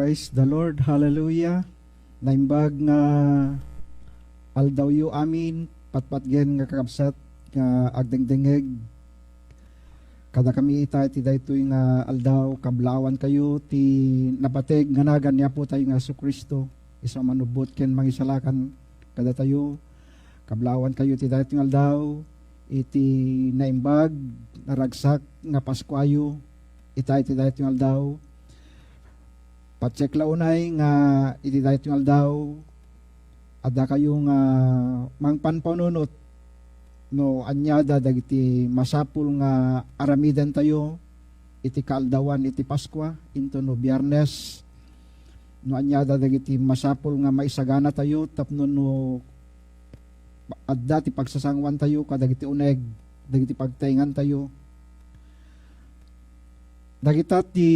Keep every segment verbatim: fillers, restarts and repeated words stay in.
Praise the Lord. Hallelujah. Naimbag nga aldawyo amin, patpatgen nga kakabsat nga agdengdengngeg kadakami ita iti daytoy nga aldaw. Kablawan kayo ti napateg nga nagan ni Apo tayo nga Jesu-Cristo, isu a manubbot ken mangisalakan kadatayo. Kablawan kayo ti daytoy nga aldaw iti naimbag, naragsak nga Paskuayo ita iti daytoy nga aldaw. Pacheck la unay nga iti daytoy nga aldaw, adda kayo nga mangpanpanunot no aniada dagiti masapul nga aramidentayo iti kaaldawan iti Paskua, intono Biyernes, no aniada dagiti masapul nga maisagana tayo tapno no adda ti pagsasanguan tayo kadagiti uneg, dagiti pagtaengan tayo. Dagita ti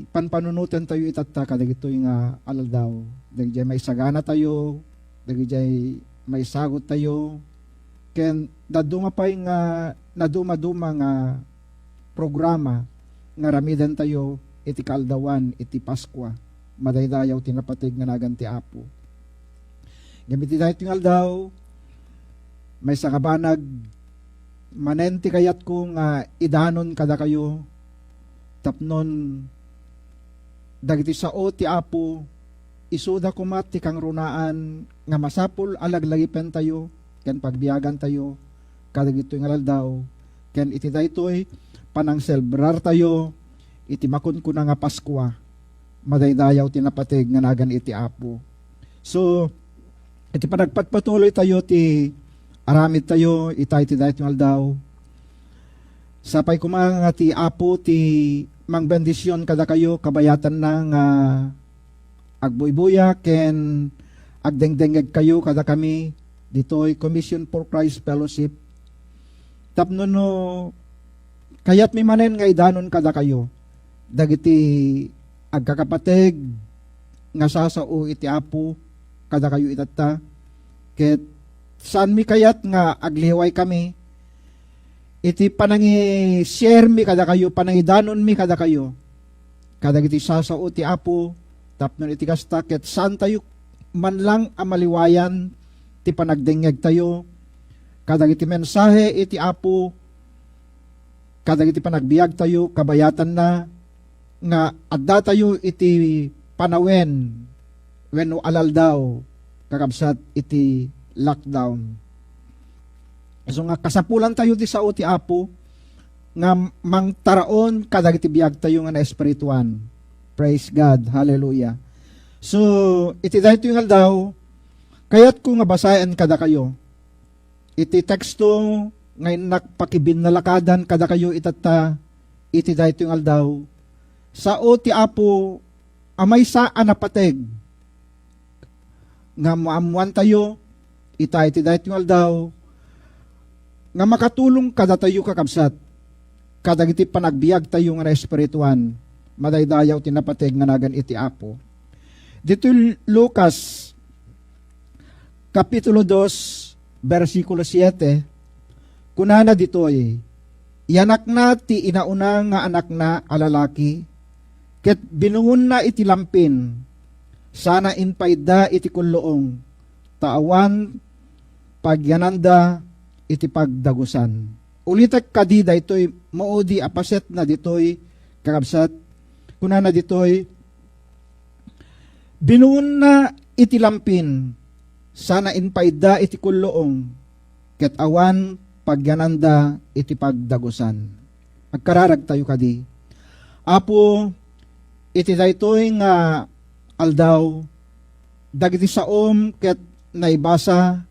panpanunoten tayo itatta kadagitoy nga aldaw. Dagijay maisagana tayo, dagijay maisagut tayo, ken dadduma pay nga nadumaduma nga programa nga aramiden tayo iti kaaldawan iti Paskua, madaydayaw ti napateg nga nagan ti Apo. Ngem iti daytoy nga aldaw, maysa nga banag manen ti kayatko nga idanon kadakayo, tapnon dagiti sao ti Apo, isuda koma ti kangrunaan nga masapul a laglagipentayo ken pagbiagantayo kadagitoy nga aldaw, ken iti daytoy panangselebrartayo iti makunkuna nga Paskua, madaydayaw ti napateg nga nagan iti Apo. So, iti panagpatpatuloy tayo ti aramid tayo ita iti daytoy nga aldaw, sapay koma nga ti Apo ti mangbendision kadakayo, kabayatanna nga agbuybuya ken agdengdengngeg kayo kadakami ditoy Commission for Christ Fellowship. Tapno no kayatmi manen nga idanon kadakayo dagiti agkakapateg nga sasao iti Apo kadakayo itatta, ket saanmi kayat nga agliwaykami iti panangi-sharemi kadakayo, panangidanonmi kadakayo, kadagiti sasao ti Apo, tapno iti kasta, ket saantayo man lang a maliwayan ti panagdengngegtayo kadagiti mensahe iti Apo, kadagiti panagbiagtayo, kabayatanna nga addatayo iti panawen wenno alaldaw, kakabsat iti lockdown. So nga kasapulantayo ti sao ti Apo nga mangtaraon kadagiti biagtayo nga naespirituan. Praise God. Hallelujah. So, iti daytoy nga aldaw, kayatko nga basaen kadakayo iti teksto nga innak pakibinnalakadan kadakayo itatta iti daytoy nga aldaw. Sao ti Apo a maysa a napateg nga maammoantayo ita iti daytoy nga aldaw nga makatulong kadatayo, kakabsat, kadagiti panagbiagtayo nga naespirituan, madaydayaw ti napateg nga nagan iti Apo. Ditoy Lucas, Kapitulo dos, bersikulo siete, kunana ditoy, "Iyanakna ti inauna nga anakna a lalaki, ket binuonna iti lampin, sana impaidda iti kulluong, ta awan pagyananda iti pagdagusan." Ulitek kadi daytoy maudi a paset na ditoy, kakabsat, kunana ditoy, "Binuonna iti lampin, sana impaidda iti kulluong, ket awan pagyananda iti pagdagusan." Agkararagtayo kadi. Apo, iti daytoy nga aldaw, dagiti saom ket naibasa,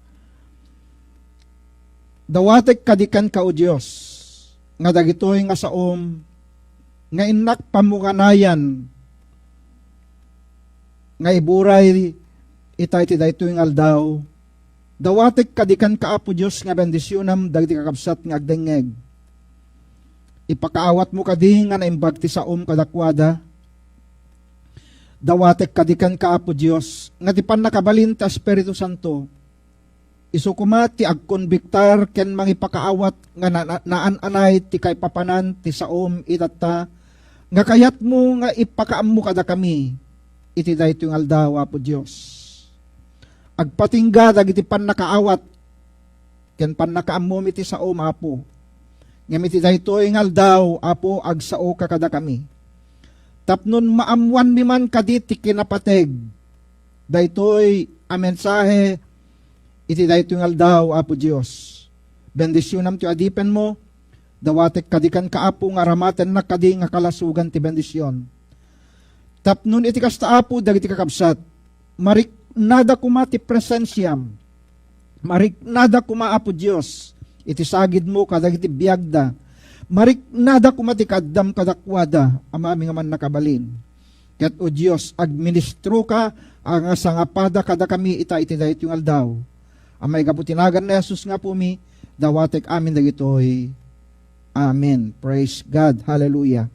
dawatek kadi kenka, O Dios, nga dagitoy nga saom nga innak pammunganayan nga iburay ita iti daytoy nga aldaw. Dawatek kadi kenka, Apo Dios, nga bendisionam dagiti kakabsat nga agdengngeg. Ipakaawatmo kadi nga naimbag ti saom kadakuada. Dawatek kadi kenka, Apo Dios, nga ti pannakabalin ti Espiritu Santo, isu koma ti agkonbiktar ken mangipakaawat nga na-, naan-anay ti kaipapanan ti saom itatta nga kayatmo nga ipakaammo kadakami. iti daytoy nga aldaw, Apo Dios. Agpatingga dagiti pannakaawat ken pannakaammomi iti saom, Apo. Ngem iti daytoy nga aldaw, Apo, agsaoka kadakami. Tapnon maammoanmi man kadi ti kinapateg daytoy a mensahe iti daytoy nga aldaw, Apo Dios. Bendisionam ti adipenmo, dawatek kadi kenka, Apo, nga aramatennak kadi nga kalasogan ti bendision. Tapnon iti kasta, Apo, dagiti kakabsat, mariknada koma ti presensiam. Mariknada koma, Apo Dios, iti sagidmo kadagiti biagda. Mariknada koma ti kaaddam kadakuada, Amami nga mannakabalin. Ket, O Dios, agministroka a nga sangapada kadakami ita iti daytoy nga aldaw. A maigapu ti nagan ni Jesus nga Apomi, dawatek amin dagitoy. Amen. Praise God. Hallelujah.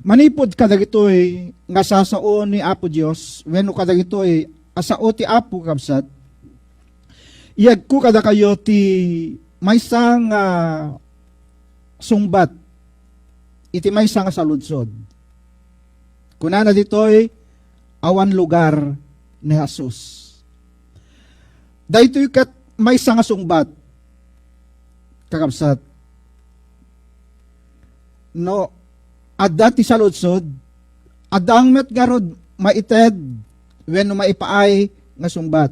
Manipud kadagitoy nga sasao ni Apo Dios, wenno kadagitoy a sao ti Apo, kabsat, iyegko kadakayo ti maysa nga sungbat iti maysa nga saludsod. Kunana ditoy, awan lugar ni Jesus. Daytoy ket maysa nga sungbat, kakabsat. No adda ti saludsod, adda met ngarud maited wenno maipaay nga sungbat.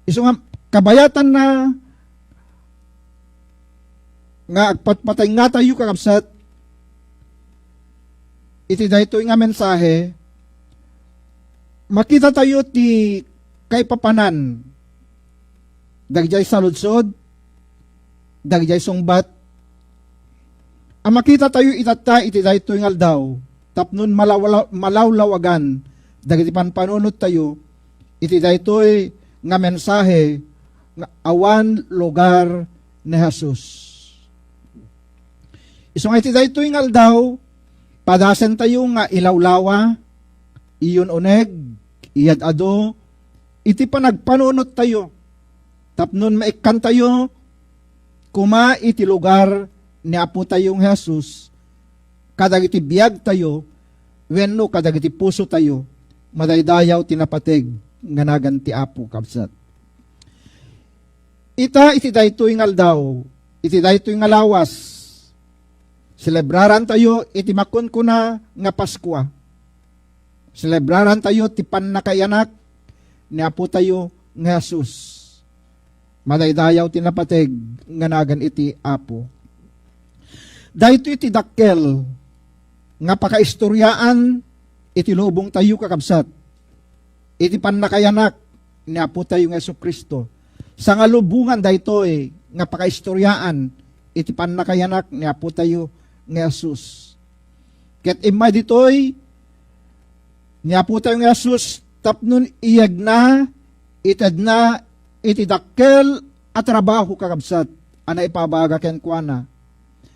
Isu nga kabayatanna nga agpatpatengngatayo, kakabsat, iti daytoy nga mensahe, makitatayo ti kaipapanan dagijay saludsod, dagijay sungbat, a makitatayo itatta iti daytoy nga aldaw, tapnon malawla-, malawlawagan dagiti panpanunottayo iti daytoy nga mensahe nga awan lugar ni Jesus. Isu nga iti daytoy nga aldaw, padasentayo nga ilawlawa, iyun-uneg, iyad-adu, iti panagpanunottayo, tapnon maikkantayo koma iti lugar ni Apotayo nga Jesus, kadagiti biagtayo, wenno kadagiti pusotayo, madaydayaw ti napateg nga nagan ti Apo, kabsat. Ita iti daytoy nga aldaw, iti daytoy nga lawas, selebrarantayo iti makunkuna nga Paskua. Selebrarantayo ti pannakaiyanak ni Apotayo nga Jesus. Madaydayaw ti napateg nga nagan iti Apo. Daytoy ti dakkel nga pakaistoriaan iti lubongtayo, kakabsat, iti pannakaiyanak ni Apotayo nga Jesu-Cristo. Sangalubongan daytoy nga pakaistoriaan iti pannakaiyanak ni Apotayo nga Jesus. Ket immay ditoy, ni Apotayo nga Jesus tapnon iyegna, itedna iti dakkel a trabaho, kakabsat, a naipabaga kenkuana.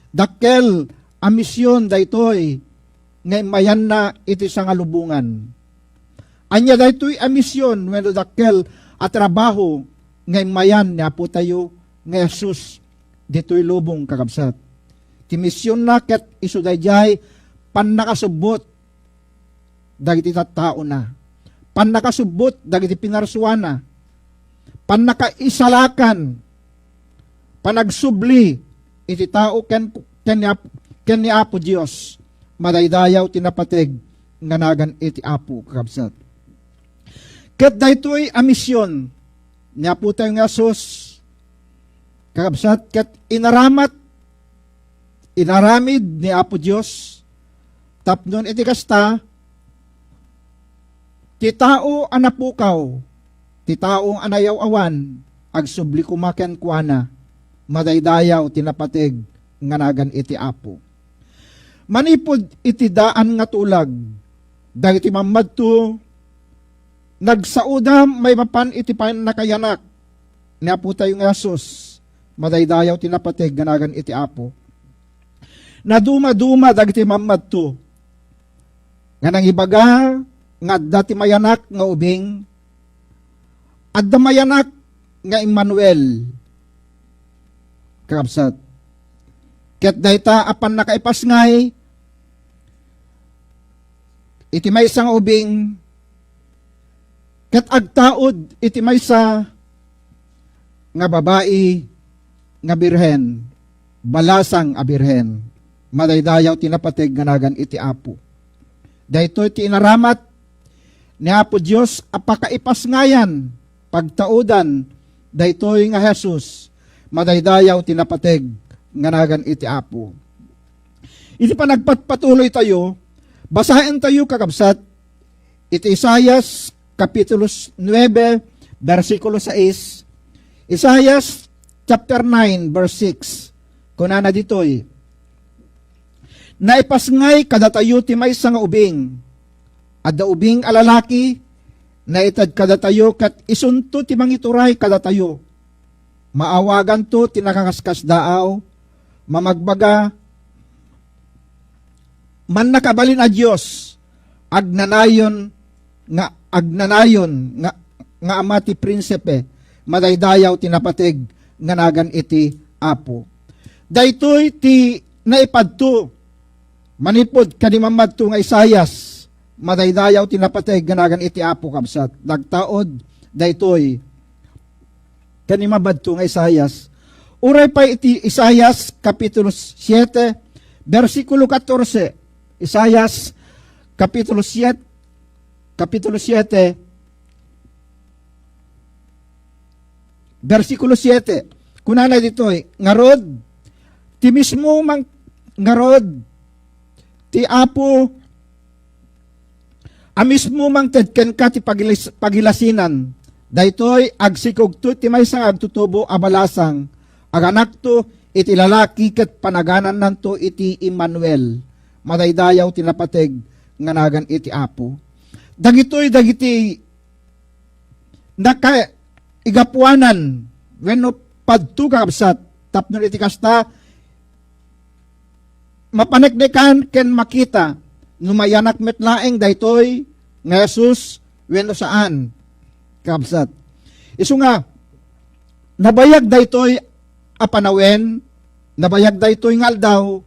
Dakkel a mision daytoy nga immayanna iti sangalubongan. Ania daytoy a mision wenno dakkel a trabaho nga immayan ni Apotayo nga Jesus ditoy lubong, kakabsat? Ti misionna ket isu daydiay pannakasubbot dagiti tattaona, pannakasubbot dagiti pinarsuana, pannakaisalakan, panagsubli iti tao ken, ken ni Ap-, ken ni Apo Dios. Madaydayaw ti napateg nga nagan iti Apo, kakabsat. Ket daytoy a mision ni Apotayo nga Jesus, kakabsat, ket inaramat, inaramid ni Apo Dios tapnon iti kasta, ti tao a napukaw, ti tao a nayaw-awan, agsubli koma kenkuana, madaydayaw ti napateg nga nagan iti Apo. Manipud iti daan nga tulag, dagiti mammadto, nagsaoda maipapan iti pannakayanak ni Apotayo nga Jesus, madaydayaw ti napateg nga nagan iti Apo. Nadumaduma dagiti mammadto nga nangibaga nga adda ti mayanak nga ubing, adda mayanak nga Emmanuel, kakabsat. Ket dayta a pannakaipasngay, iti maysa nga ubing, ket agtaud iti maysa nga babai nga birhen, balasang a birhen. Madaydayaw ti napateg nga nagan iti Apo. Daytoy ti inaramat ni Apo Dios a pakaipasngayan, pagtaudan daytoy nga Jesus. Madaydayaw ti napateg nga nagan iti Apo. Iti panagpatpatuloy tayo, basaen tayo, kakabsat, iti Isaias Kapitulo nuebe, bersikulo sais, Isaias chapter nine, verse six. Kunana ditoy, "Naipasngay kadatayo ti maysa nga ubing. Adda ubing a lalaki, naited kadatayo, ket isunto ti mangituray kadatayo. Maawaganto ti nakaskasdaaw, mamagbaga, Mannakabalin a Dios, agnanayon nga, agnanayon nga, nga Ama ti prinsipe, madaydayaw ti napateg nga nagan iti Apo." Daytoy ti naipadto manipud kani mammadto nga Isaias, madaydayaw ti napateg nga nagan iti Apo, kabsat. Nagtaud daytoy kani mammadto nga Isaias. Uray pay iti Isaias Kapitulo siete, bersikulo katorse. Isaias Kapitulo siete, Kapitulo siete, bersikulo siete. Kunana ditoy, ngarud, ti mismo mang-, ngarud, ti Apo a mismo mangted kenka ti pagilas-, pagilasinan. Daytoy, agsikogto iti maysa nga agtutubo a balasang, aganakto iti lalaki ket panaganannanto iti Emmanuel. Madaydayaw ti napateg nga nagan iti Apo. Dagitoy dagiti nakaigapuanan wenno padto, kakabsat, tapno iti kasta, mapaneknekan ken makita no mayanak met laeng daytoy nga Jesus wenno saan, kabsat. Isu nga, nabayag daytoy a panawen, nabayag daytoy nga aldaw,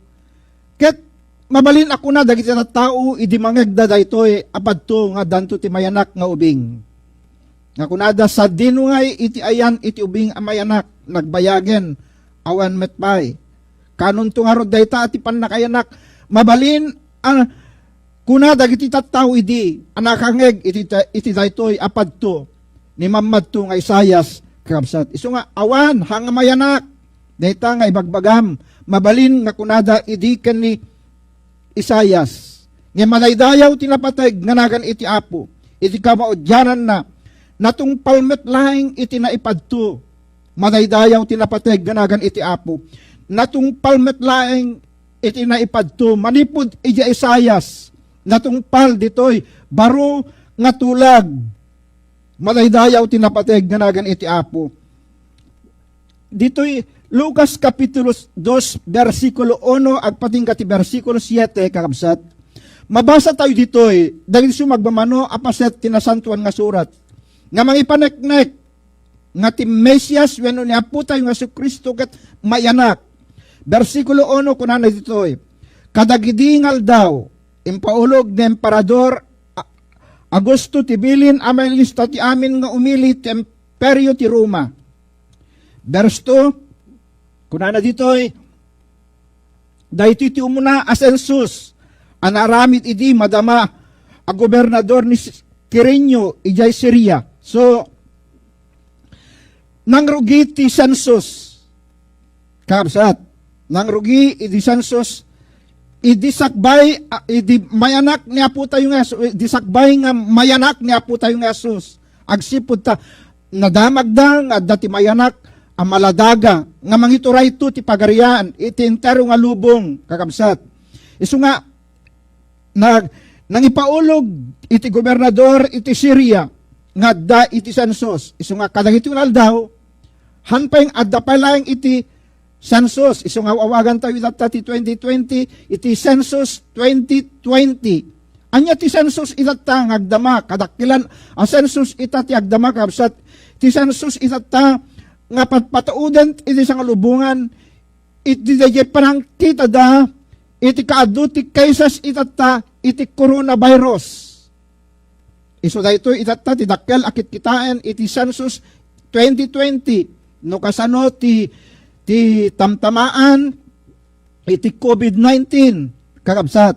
ket mabalin a kuna dagiti tattao idi mangegda daytoy a padto nga addanto ti mayanak nga ubing. Nga kunada, "Sadino ngay iti ayan iti ubing a mayanak, nagbayagen, awan met pay." Kanonto ngarud dayta ti pannakayanak. Mabalin a kuna dagiti tattao idi a nakangeg iti ta-, iti daytoy a padto ni mammadto nga Isaias, kakabsat. Isu nga, "Awan, haan nga mayanak dayta nga ibagbagam." Mabalin nga kunada idi ken ni Isaias, ngem madaydayaw ti napateg nga nagan iti Apo iti kamaudiananna. Natungpal met laeng iti naipadto. Madaydayaw ti napateg nga nagan iti Apo. Natungpal met laeng iti naipadto. Manipud idiay Isaias, natungpal ditoy baro nga tulag. Madaydayaw ti napateg nga nagan iti Apo. Ditoy Lucas Kapitulo dos, bersikulo uno, agpatingga ti bersikulo siete, kakabsat. Mabasa tayo ditoy, dagiti sumagmamano a paset ti Nasantoan nga Surat, nga mangipaneknek nga ti Mesias wenno ni Apo tayo nga Jesu-Cristo ket mayanak. Bersikulo uno, kunana ditoy, "Kadagidi nga aldaw, impaulog ni Emperador A-, Augusto ti bilin a mailista ti amin nga umili ti Imperio ti Roma." Verse two, kunana ditoy, "Daytoy ti umuna a sensus a naaramid idi madama a gobernador ni S-, Kirenio idiay Siria." So, nangrugi ti sensus. Kabsat, nangrugi idi sensus, idi sakbay, a, idi mayanak ni Apo tayo nga Jesus, idi sakbay nga mayanak ni Apo tayo nga Jesus. Agsipud ta nadamagda nga adda ti mayanak a maladaga nga mangiturayto ti pagarian iti entero nga lubong, kakabsat. Isu nga, nag-, nangipaulog iti gobernador iti Siria nga adda iti sensus. Isu nga kadagiti nga aldaw, han pay nga adda pay laeng iti sensus. Isu nga awagan tayo itatta ti twenty twenty, iti sensus twenty twenty. Ania ti sensus itatta nga agdama? Kadakkelan a sensus ita ti agdama, kabsat. Ti sensus itatta nga patpatauden iti sangalubongan, iti daydiay panangkitada iti kaadu ti cases itatta iti coronavirus. Isu daytoy itatta ti dakkel a kitkitaen iti census twenty twenty, no kasano ti, ti tamtamaan iti covid nineteen, kakabsat.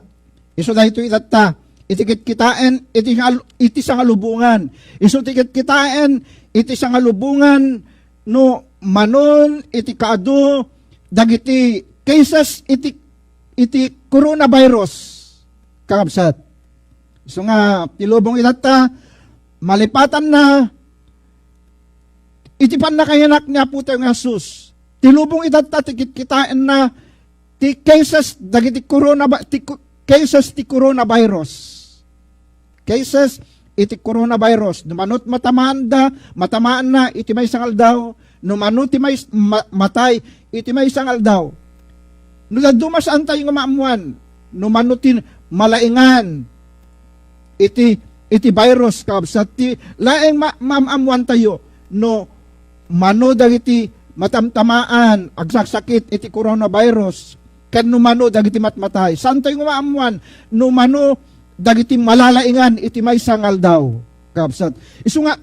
Isu daytoy itatta iti kitkitaen iti ngal-, iti sangalubongan. Isu ti kitkitaen iti sangalubongan no manon iti kaadu dagiti cases iti, iti coronavirus, kakabsat. Isu nga, ti lubong itatta, malipatanna, iti pannakayanak ni Apotayo nga Jesus, ti lubong itatta ti kitkitaenna ti cases dagiti corona, ti co-, cases ti coronavirus. Cases iti coronavirus. No manot matamaanda, matamaanna iti maysa nga aldaw, no mano ti may, ma-, matay iti maysa nga aldaw. No dadduma, saantayo nga maammuan no mano ti malaingan iti, iti virus, kabsat, ti laeng ma-, maam-ammuantayo no mano dagiti matamtamaan, agsaksakit iti coronavirus, ken no mano dagiti matmatay. Saantayo nga maammuan no mano dagiti malalaingan iti maysa nga aldaw, kabsat. Isu nga,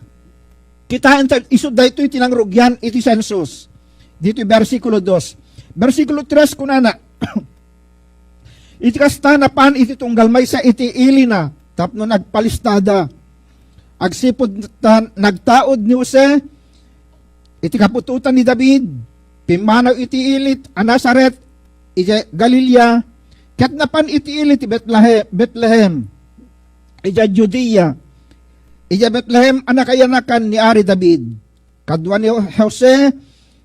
kitaen ta, isu daytoy ti nangrugian iti census. Ditoy bersikulo dos. Bersikulo tres kunana, iti kasta, napan iti tunggal maysa iti ilina tapno nagpalistada. Agsipud ta nagtaud ni Jose iti kaputotan ni David, pimmanaw iti ili a Nazaret, idiay Galilea, ket napan iti ili ti Betlehe-, Betlehem, idiay Judea, idiay Betlehem a nakayanakan ni Ari David. Kadua ni Jose,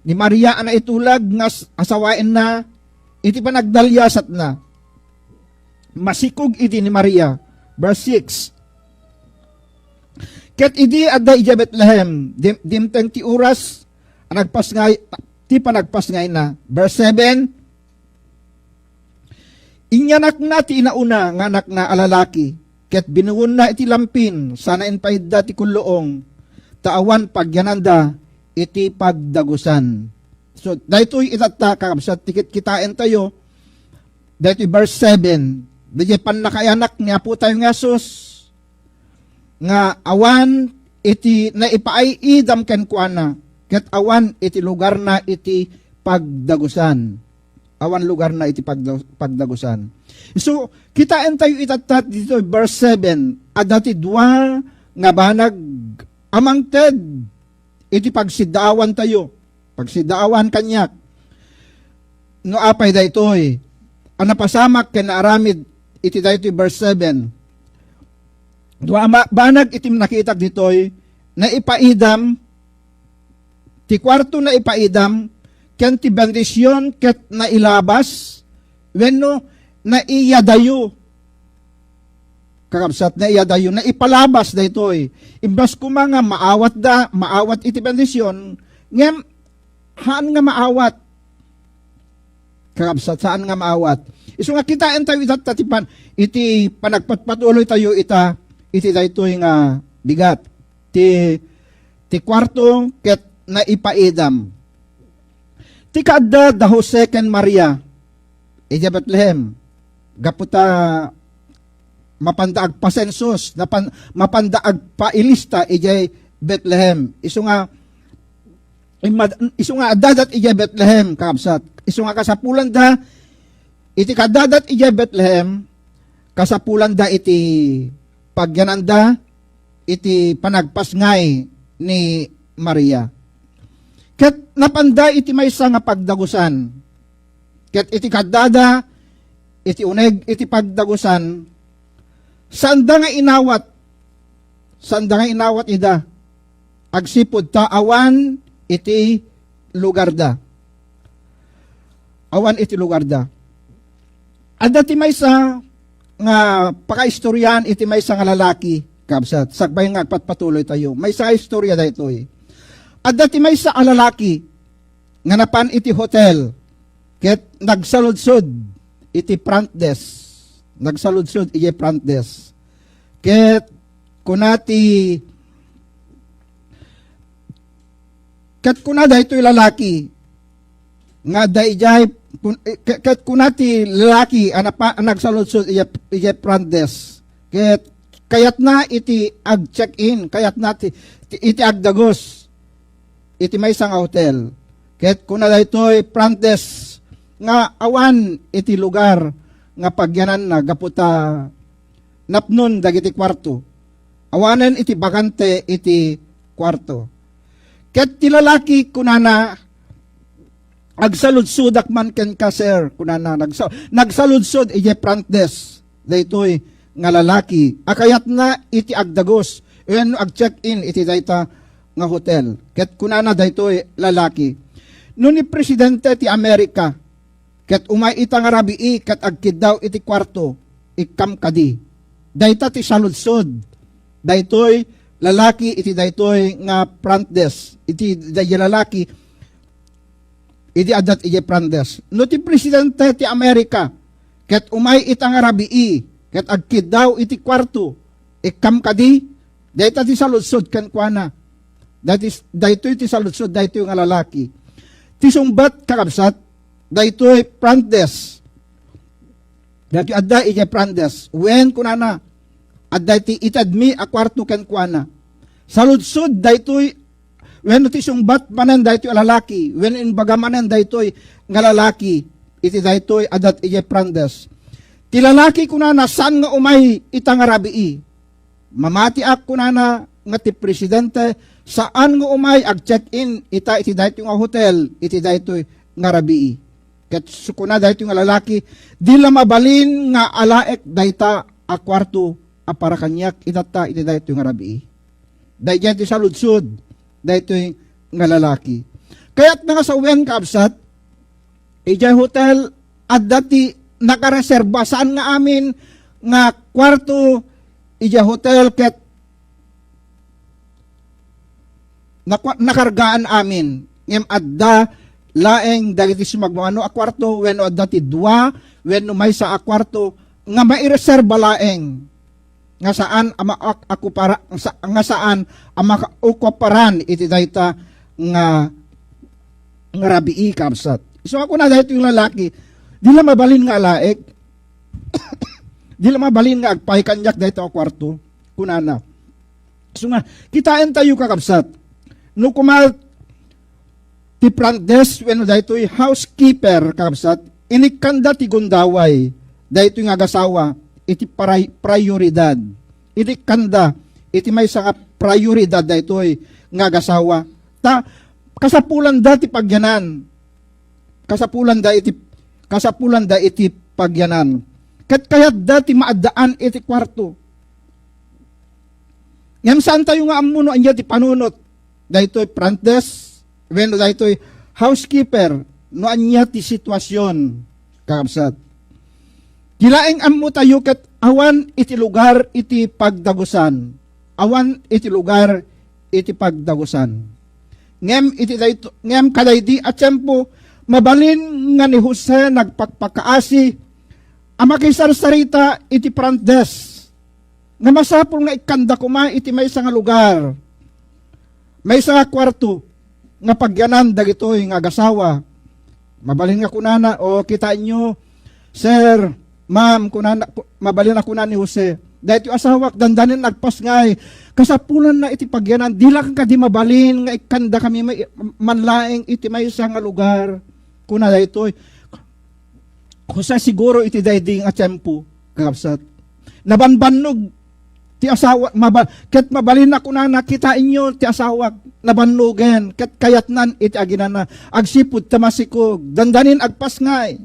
ni Maria a naitulag nga as-, asawaenna iti panagdaliasatna. Masikog idi ni Maria. Verse six. Ket idi adda idiay Betlehem, dim-, dimteng ti oras a nagpasngay, ti panagpasngayna. Verse seven, Inyanakna ti inauna nga anakna a lalaki, ket binuonna iti lampin, sana impaidda ti kulluong, ta awan pagyananda iti pagdagusan. So, daytoy itatta, kakabsat, ti kitkitaentayo, daytoy verse seven, daytoy pannakaayanak ni Apotayo nga Jesus, nga awan iti naipaay-idam kenkuana, ket awan iti lugarna iti pagdagusan. Awan lugarna iti pagda-, pagdagusan. So, kitaentayo itatta ditoy verse seven, adda ti dua nga banag a mangted iti pagsiddaawantayo. Pagsiddaawan kaniak. No apay daytoy a napasamak ken naaramid iti daytoy verse seven. Dua a ma-, banag iti nakitak ditoy, naipaidam, ti kuarto naipaidam, ken ti bendision ket nailabas, wenno naiyadayo. Kakabsat, naiyadayo, naipalabas daytoy. Imbas koma nga maawatda, maawat iti bendision, ngem haan nga maawat. Kakabsat, saan nga maawat. Isu nga kitaentayo itatta ti pan-, iti panagpatpatuloytayo ita, iti daytoy nga bigat. Ti, ti kuarto ket naipaidam. Ti kaadda da Jose ken Maria idiay Betlehem, gapu ta mapanda agpasensus, napan-, mapanda agpailista idiay Betlehem. Isu nga, immad-, isu nga addadat idiay Betlehem, kakabsat. Isu nga kasapulanda, iti kaaddadat idiay Betlehem, kasapulanda iti pagyananda iti panagpasngay ni Maria. Ket napanda iti maysa nga pagdagusan. Ket iti kaddada, iti uneg iti pagdagusan, saanda nga inawat, saanda nga inawat ida, agsipud ta awan iti lugarda. Awan iti lugarda. Adda ti maysa nga pakaistorian iti maysa nga lalaki, kabsat, sakbay nga agpatpatuloytayo. Maysa nga istorya daytoy. Adda ti maysa a lalaki nga napan iti hotel, ket nagsaludsod iti front desk. Nagsaludsod iti front desk. Ket kuna ti, ket kuna daytoy lalaki, nga adda idiay, kun-, ke-, ket kuna ti lalaki a napa-, a nagsaludsod idiay, idiay front desk. Ket kayatna iti ag-check-in, kayatna ti, ti, iti agdagus iti maysa nga hotel. Ket kuna daytoy front desk nga awan iti lugar nga pagyananna gapu ta napnon dagiti kuarto. Awanen iti bakante iti kuarto. Ket ti lalaki kunana, "Agsaludsodak man kenka, sir," kunana. Nagsa-, nagsaludsod idiay front desk daytoy nga lalaki a kayatna iti agdagus wenno ag-check-in iti dayta nga hotel. Ket kunana daytoy lalaki, "No ni Presidente ti Amerika ket umay ita nga rabii ket agkiddaw iti kuarto, ikkam kadi." Dayta ti saludsod daytoy lalaki iti daytoy nga front desk, iti daydiay lalaki idi adda idiay front desk. "No ti Presidente ti Amerika ket umay ita nga rabii ket agkiddaw iti kuarto, ikkam kadi?" Dayta ti saludsod kenkuana. Daytoy, daytoy ti saludsod daytoy nga lalaki. Ti sungbat, kakabsat, daytoy front desk. Daytoy adda idiay front desk. Wen, kunana, adda iti itedmi a kuarto kenkuana. Saludsod daytoy, wenno ti sungbat manen daytoy a lalaki, wenno imbaga manen daytoy nga lalaki, iti daytoy adda idiay front desk. Ti lalaki kunana, "Saan nga umay ita nga rabii. Mamatiak," kunana, "nga ti Presidente saan nga umay ag-check-in ita iti daytoy nga hotel iti daytoy nga rabii." Ket su-, kuna daytoy nga lalaki, "Di la mabalin nga alaek dayta a kuarto a para kaniak itatta iti daytoy nga rabii." Daydiay ti saludsod daytoy nga lalaki. Kayatna nga sawen, kaabsat, idiay hotel, adda ti nakareserba, saan nga amin nga kuarto idiay hotel ket nakua-, nakargaan amin. Ngem adda laeng dagiti sumagmamano a kuarto, wenno adda ti dua, wenno maysa a kuarto nga maireserba laeng nga saan a maak-, akupara-, sa-, nga saan a makaokuparan iti dayta nga, nga rabii, kabsat. So, ako na daytoy nga lalaki, "Di la mabalin nga alaek. Di la mabalin nga agpaay kaniak dayta a kuarto," kunana. So nga, kitaentayo, kakabsat, no kuma ti front desk wenno daytoy housekeeper, kakabsat, inikkanda ti gundaway daytoy nga agasawa iti paray-, prioridad. Inikkanda iti maysa nga prioridad daytoy nga agasawa. Ta kasapulanda ti pagyanan. Kasapulanda iti, kasapulanda iti pagyanan. Ket kayatda ti maaddaan iti kuarto. Ngem saantayo nga ammo no ania ti panunot daytoy front desk wenno daytoy housekeeper, no ania ti situasion, kakabsat. Ti laeng ammotayo ket awan iti lugar iti pagdagusan. Awan iti lugar iti pagdagusan. Ngem iti dayto-, ngem kadaydi a tiempo, mabalin nga ni Jose nagpakpakaasi a makisarsarita iti front desk nga masapul nga ikkanda koma iti maysa nga lugar, maysa nga kuarto nga pagyanan dagitoy nga agasawa. Mabalin nga kunana, "O, kitaenyo, sir, ma'am," kunana, ku-, mabalin a kuna ni Jose, "Daytoy asawak, dandanin agpasngay. Kasapulanna iti pagyanan. Di la kadi mabalin nga ikkandakami may-, man laeng iti maysa nga lugar," kuna daytoy. Jose, siguro iti daydi nga tiempo, kakabsat, nabanbannog ti asawa, maba-, ket mabalin a kunana, "Kitaenyo ti asawak, nabannogen, ket kayatnan iti aginana, agsipud ta masikog, dandanin agpasngay."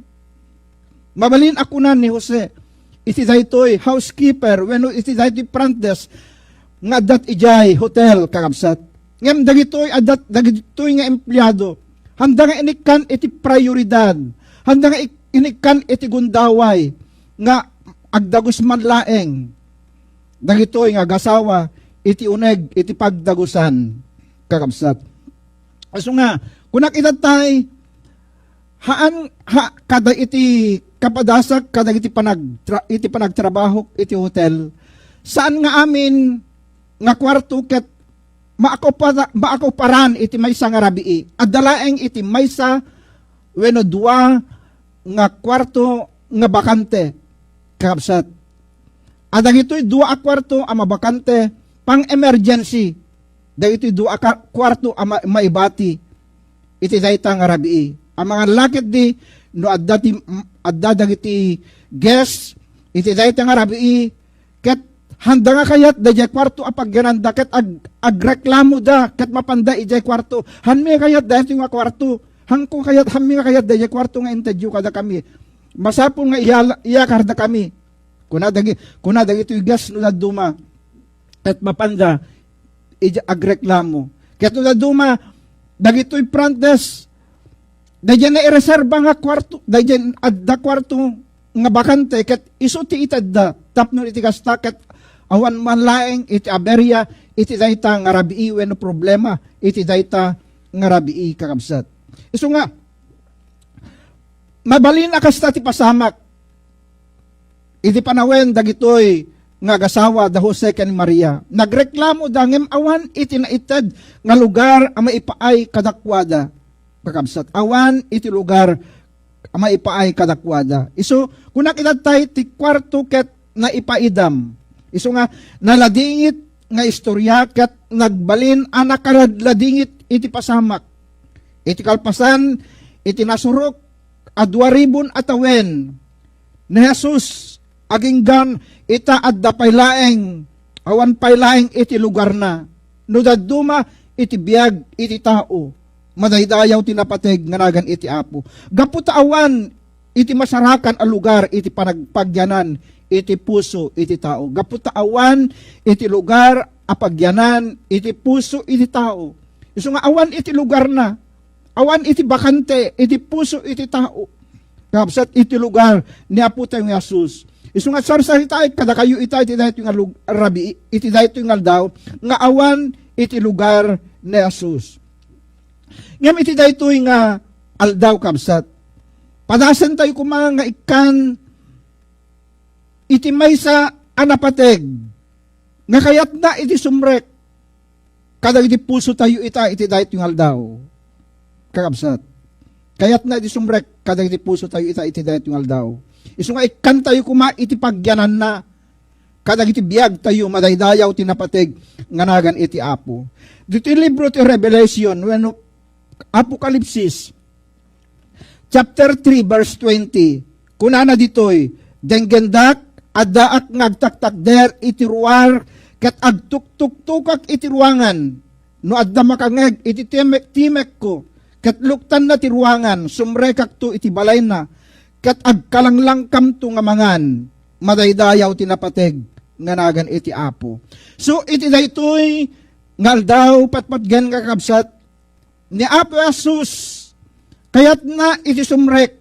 Mabalin a kuna ni Jose, iti daytoy housekeeper wenno iti daytoy front desk nga adda idiay hotel, kakabsat. Ngem dagitoy adda, dagitoy nga empleyado, handa nga inikkan iti prioridad, handa nga ik-, inikkan iti gundaway nga agdagus man laeng dagitoy nga agasawa iti uneg iti pagdagusan, kakabsat. Isu nga, kunak itattay, haan, ha, kada iti kapadasak, kada iti panagtra-, iti panagtrabahok iti hotel, saan nga amin nga kuarto ket maakupara-, maakuparan iti maysa nga rabii. Adda laeng iti maysa wenno dua nga kuarto nga bakante, kakabsat. A dagitoy dua a kuarto a mabakante, pang-emergency. Dagitoy dua a ka-, kuarto a ma-, maibati iti dayta nga rabii. Amangan la ketdi no adda ti, adda dagiti guest iti dayta nga rabii, ket handa nga kayat daydiay kuarto a pagyananda ket ag-, agreklamoda ket mapanda idiay kuarto. Hanmi nga kayat daytoy nga kuarto. Hanko kayat, hanmi nga kayat daydiay kuarto nga intedyo kadakami. Masapul nga iyala-, iyakardakami. Kuna dagi-, kuna dagitoy guest no dadduma. Ket mapanda iti agreklamo. Ket no dadduma, dagitoy front desk, daydiay naireserba nga kuarto, daydiay adda kuarto nga bakante, ket isu ti itedda, tapno iti kasta, ket awan man laeng iti aberia iti dayta nga rabii wenno problema iti dayta nga rabii, kakabsat. Isu nga, mabalin a kasta ti pasamak iti panawen dagitoy nga agasawa da Jose ken Maria. Nagreklamoda ngem awan iti naited nga lugar a maipaay kadakuada. Kakabsat, awan iti lugar a maipaay kadakuada. Isu, kunak itattay ti kuarto ket naipaidam. Isu nga naladingit nga istorya ket nagbalin a nakaladladingit iti pasamak. Iti kalpasan, iti nasurok a dua ribun a tawen, ni Jesus aginggan ita adda pay laeng, awan pay laeng iti lugarna. No dadduma iti biag iti tao, madaydayaw ti napateg nga nagan iti Apo. Gapu ta awan iti masarakan a lugar iti panagpagyanan iti puso iti tao. Gapu ta awan iti lugar a pagyanan iti puso iti tao. Isu nga awan iti lugarna, awan iti bakante iti puso iti tao. Kabsat iti lugar ni Apo tayo nga Jesus. Isu nga sarsaritaek kadakayo ita iti daytoy nga lug-, rabii, iti daytoy nga aldaw, nga awan iti lugar ni Jesus. Ngem iti daytoy nga aldaw, kabsat, padasen tayo koma nga ikkan iti maysa a napateg nga kayatna iti sumrek kadagiti puso tayo ita iti daytoy nga aldaw. Kakabsat, kayatna iti sumrek kadagiti puso tayo ita iti daytoy nga aldaw. Isu nga ikkan tayo koma iti pagyananna kadagiti biag tayo madaydayaw ti napateg nga nagan iti Apo. Ditoy libro ti Revelation wenno Apokalipsis, chapter three, verse twenty, kunana ditoy, "Denggendak, addaak nga agtaktakder iti ruar ket agtuktuktukak iti ruangan. No adda makangngeg iti timek-, timekko, ket luktanna ti ruangan, sumrekakto iti balayna, ket agkalanglangkamto nga mangan, madaydayaw ti napateg nga nagan iti Apo." So, iti daytoy nga aldaw, patpatgen nga kakabsat, ni Apo Jesus, kayatna iti sumrek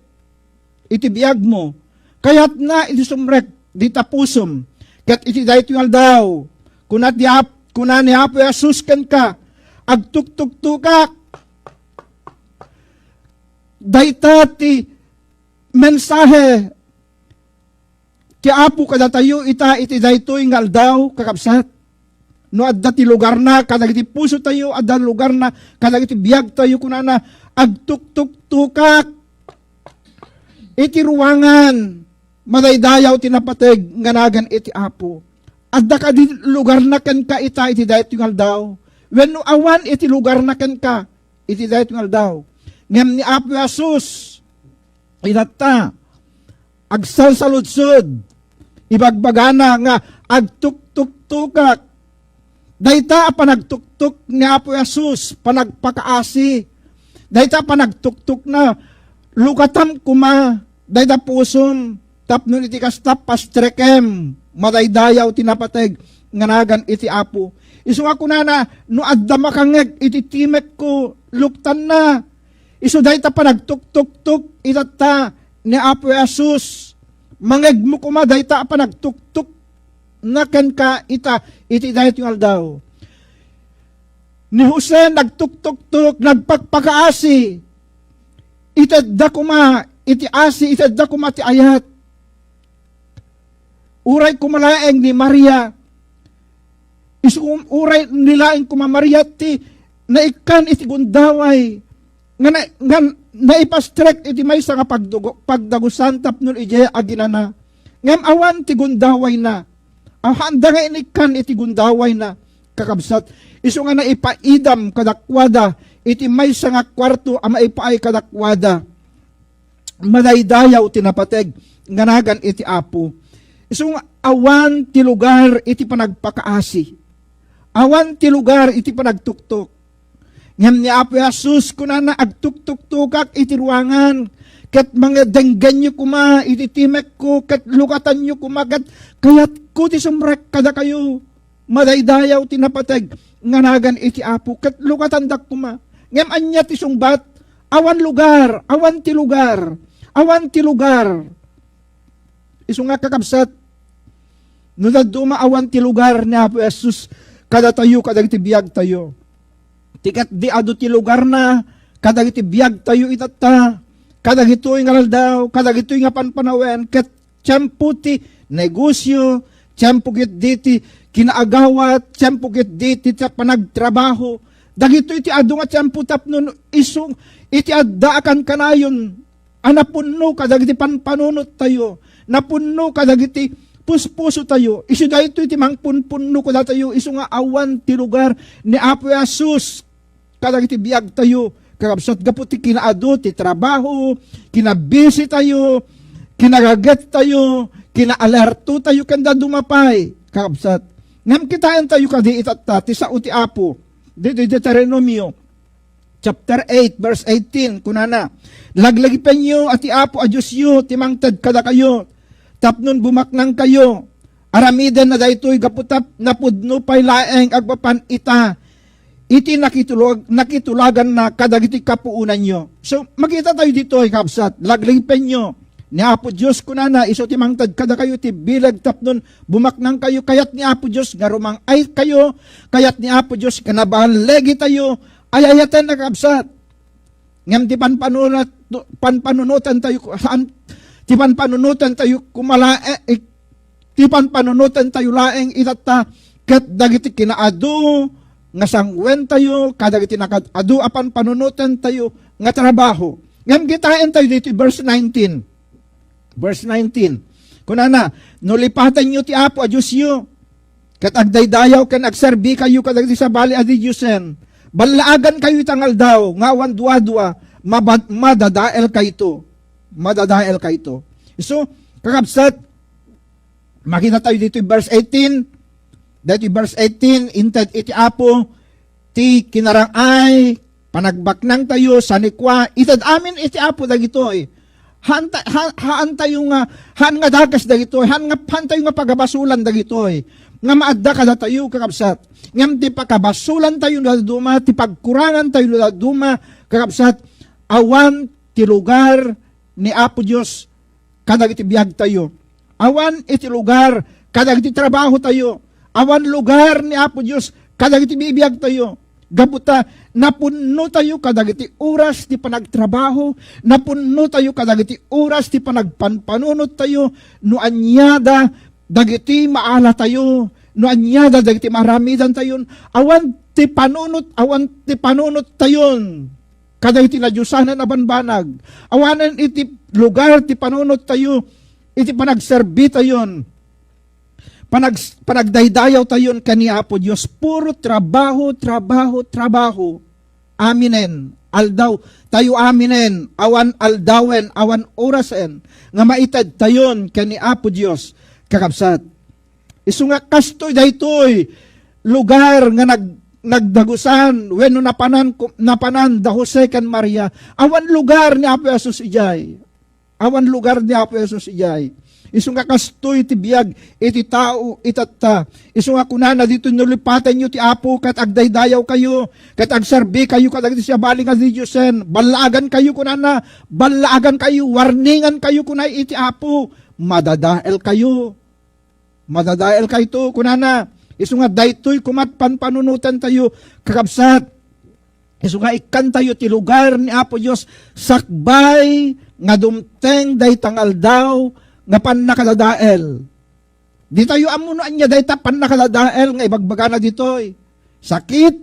iti biagmo, kayatna iti sumrek dita pusom. Ket iti daytoy nga aldaw, kuna ti Ap-, kuna ni Apo Jesus kenka, "Agtuktuktukak." Dayta ti mensahe ti Apo kadatayo ita iti daytoy nga aldaw, kakabsat. No adda ti lugarna kadagiti pusotayo, adda lugarna kadagiti biagtayo, kunana, "Agtuktuktukak iti ruangan, madaydayaw ti napateg nga nagan iti Apo." Adda kadi lugarna kenka ita iti daytoy nga aldaw? Wenno awan iti lugarna kenka iti daytoy nga aldaw? Ngem ni Apo Jesus, itatta, agsalsaludsod, ibagbagana nga agtuktuktukak. Dayta a panagtuktok ni Apo Jesus, panagpakaasi. Dayta a panagtuktokna, lukatam koma dayta pusom, tapno iti kasta, pastrekem, madaydayaw ti napateg nga nagan iti Apo. Isu nga kunana, "No adda makangngeg iti timekko, luktanna." Isu dayta panagtuktoktok itatta ni Apo Jesus. Mangngegmo koma dayta a panagtuktokna kenka ita iti daytoy nga aldaw. Ni Jose nagtuktoktok, nagpakpakaasi. Itedda koma iti asi, itedda koma ti ayat. Uray koma laeng ni Maria, isu, uray ni laeng koma Maria ti naikkan iti gundaway nga na-, nga naipastrek iti maysa nga pagdugo-, pagdagusan tapno idiay aginana. Ngem awan ti gundawayna. Awan da nga inikkan iti gundawayna, kakabsat. Isu nga naipaidam kadakuada iti maysa nga kuarto a maipaay kadakuada. Madaydayaw ti napateg nga nagan iti Apo. Isu nga awan ti lugar iti panagpakaasi. Awan ti lugar iti panagtuktok. Ngem ni Apo Jesus, kunana, "Agtuktuktokak iti ruangan, ket mangdenggenyo koma iti timekko, ket lukatanyo koma, ket kayatko ti sumrek kadakayo." Madaydayaw ti napateg nga nagan iti Apo, ket lukatandak koma. Ngem ania ti sungbat? Awan lugar, awan ti lugar, awan ti lugar. Isu nga, kakabsat, no dadduma awan ti lugar ni Apo Jesus kadatayo, kadagiti biagtayo. Ti ket di adu ti lugarna kadagiti biagtayo itatta, kadagitoy nga aldaw, kadagitoy nga panpanawen, ket tiempo ti negosio, tiempo ket di ti kinaagawat, tiempo ket di ti ta-, panagtrabaho. Dagitoy ti adu nga tiempo tapno isu iti adda a kankanayon a napunno kadagiti panpanunottayo, napunno kadagiti puspusotayo. Isu daytoy ti mangpunpunno kadatayo, isu nga awan ti lugar ni Apo Jesus kadagiti biagtayo, kakabsat, gapu ti kinaadu ti trabaho, kinabisitayo, kinagagettayo, kinaalertotayo, ken dadduma pay, kakabsat. Ngem kitaentayo kadi itatta ti sao ti Apo. Ditoy Deuteronomio, chapter eight, verse eighteen, kunana, "Laglagipenyo a ti Apo a Diosyo ti mangted kadakayo, tapno bumaknangkayo. Aramiden na daytoy gapu ta napudno pay laeng agpapan ita iti nakitulag-, nakitulaganna kadagiti kapuonanyo." So, makita tayo ditoy, kabsat, "Laglagipenyo ni Apo Dios," kunana, "isu ti mangted kadakayo ti bileg tapno bumaknangkayo." Kayat ni Apo Dios nga rumang-aykayo, kayat ni Apo Dios nga naballigitayo, ay-ayatenna, kabsat. Ngem ti panpanunot-, panpanunotentayo, saan, ti panpanunotentayo kumalae-, eh, ti panpanunotentayo laeng itatta ket dagiti kinaadu nga sanguentayo kadagiti nakaad-adu a panpanunotentayo nga trabaho. Ngem kitaentayo ditoy verse nineteen. Verse nineteen. Kunana, "No lipatenyo ti Apo a Diosyo, ket agdaydayaw ken agserbikayo kadagiti sabali a didiosen, ballaagankayo ita nga aldaw nga awan duadua, mabad-, madadaelkayto." Madadaelkayto. So, kakabsat, makita tayo dito verse eighteen. Dito verse eighteen, "Inted iti Apo ti kinarang-ay, panagbaknangtayo, sanikua, ited amin iti Apo dagitoy." Haan ta-, ha-, haan tayo nga, haan nga dakes dagitoy, haan nga, haan tayo nga pagabasolan dagitoy nga maadda kadatayo, kakabsat. Ngem ti pakabasolantayo no dadduma, ti pagkurangantayo no dadduma, kakabsat, awan ti lugar ni Apo Dios kadagiti biagtayo. Awan iti lugar kadagiti trabahotayo. Awan lugar ni Apo Dios kadagiti bibiagtayo. Gapu ta napunnotayo kadagiti oras ti panagtrabaho, napunnotayo kadagiti oras ti panagpanpanunottayo, no aniada dagiti maalatayo, no aniada dagiti maaramidantayon, awan ti panunot, awan ti panunottayon kadagiti nadiosanan a banbanag. Awanen iti lugar ti panunottayo, iti panagserbitayon, panag-, panagdaydayawtayon ken ni Apo Dios. Puro trabaho, trabaho, trabaho. Aminen, aldaw tayo aminen, awan aldawen, awan orasen nga maitedtayon ken ni Apo Dios, kakabsat. Isu nga kastoy daytoy lugar nga nag-, nagdagusan wenno napanan, napanan da Jose ken Maria. Awan lugar ni Apo Jesus idiay. Awan lugar ni Apo Jesus idiay. Isu nga kastoy ti biag iti tao itatta. Isu nga kunana dito, "No lipatenyo ti Apo ket agdaydayawkayo, ket agserbikayo kadagiti sabali nga didiosen, ballaagankayo," kunana, "ballaagankayo, warningankayo," kuna iti Apo, "madadaelkayo." Madadaelkayto, kunana. Isu nga daytoy koma ti panpanunotentayo, kakabsat. Isu nga ikkantayo ti lugar ni Apo Dios sakbay nga dumteng dayta nga aldaw nga pannakadadael. Ditayo ammo no ania dayta pannakadadael nga ibagbagana ditoy. Sakit,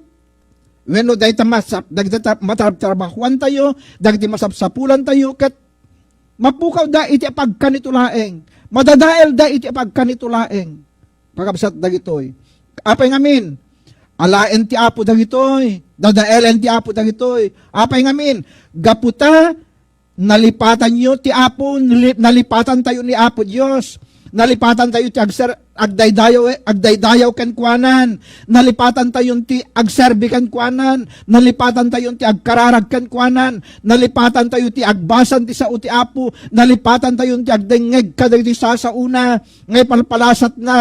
wenno dayta masap-, dagita matrabtrabahuantayo, dagiti masapsapulantayo, ket mapukawda iti apagkanito laeng. Madadaelda iti apagkanito laeng. Kakabsat dagitoy. Apay ngamin? Alaen ti Apo dagitoy. Dadaelen ti Apo dagitoy. Apay ngamin? Gapu ta nalipatanyo ti Apo, nali-, nalipatantayo ni Apo Dios. Nalipatantayo ti agser-, agdaydayaw, agdaydayaw kenkuanan. Nalipatantayo ti agserbi kenkuanan. Nalipatantayo ti agkararag kenkuanan. Nalipatantayo ti agbasa ti sao ti Apo. Nalipatantayo ti agdengngeg kadagiti sasaona nga ipalpalasatna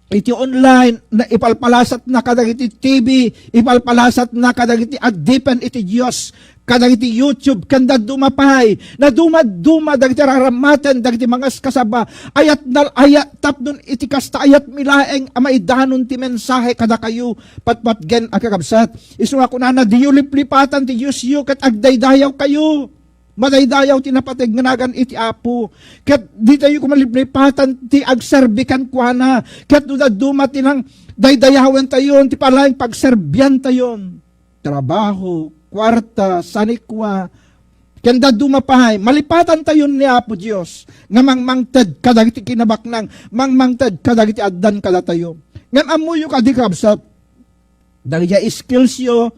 iti online, na ipalpalasatna kadagiti T V, ipalpalasatna kadagiti adipen iti Dios, kadagiti YouTube, ken dadduma pay, nadumaduma dagiti raramaten, dagiti mangaskasaba, ayat nal-, ayat tapnon iti kasta ayatmi laeng a maidanon ti mensahe kadakayo, patpatgen a kakabsat. Isu nga kunana, diyo liplipatan ti Diosyo ket agdaydayawkayo. Madaydayaw ti napateg nga nagan iti Apo. Ket ditayo koma liplipatan ti agserbi kenkuana. Ket no dadduma ti nang daydayawentayon, ti palaeng pagserbiantayon. Trabaho, kuarta, sanikua. Ken dadduma pay, malipatantayon ni Apo Dios nga mangmangted kadagiti kinabaknang, mangmangted kadagiti addan kadatayo. Ngem ammoyo kadi, kabsat, dagiti skillsyo,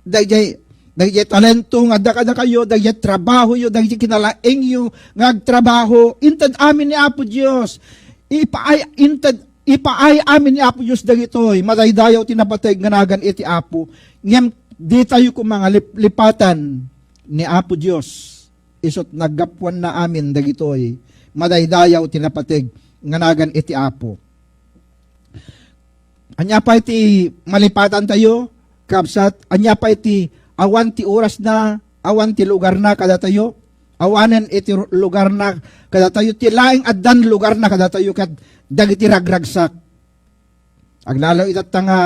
dagiti, dagiti talento nga adda kadakayo, dagiti trabahoyo, dagiti kinalaingyo nga agtrabaho, inted amin ni Apo Dios. Ipaay, inted, ipaay amin ni Apo Dios dagitoy. Madaydayaw ti napateg nga nagan iti Apo. Ngem ditayo koma nga lip-, lipatan ni Apo Dios. Isut' naggapuanna amin dagitoy. Madaydayaw ti napateg nga nagan iti Apo. Ania pay ti malipatantayo, kabsat? Ania pay ti awan ti orasna, awan ti lugarna kadatayo? Awanen iti ru-, lugarna kadatayo, ti laeng addan lugarna kadatayo ket dagiti ragragsak. Aglalo itatta nga,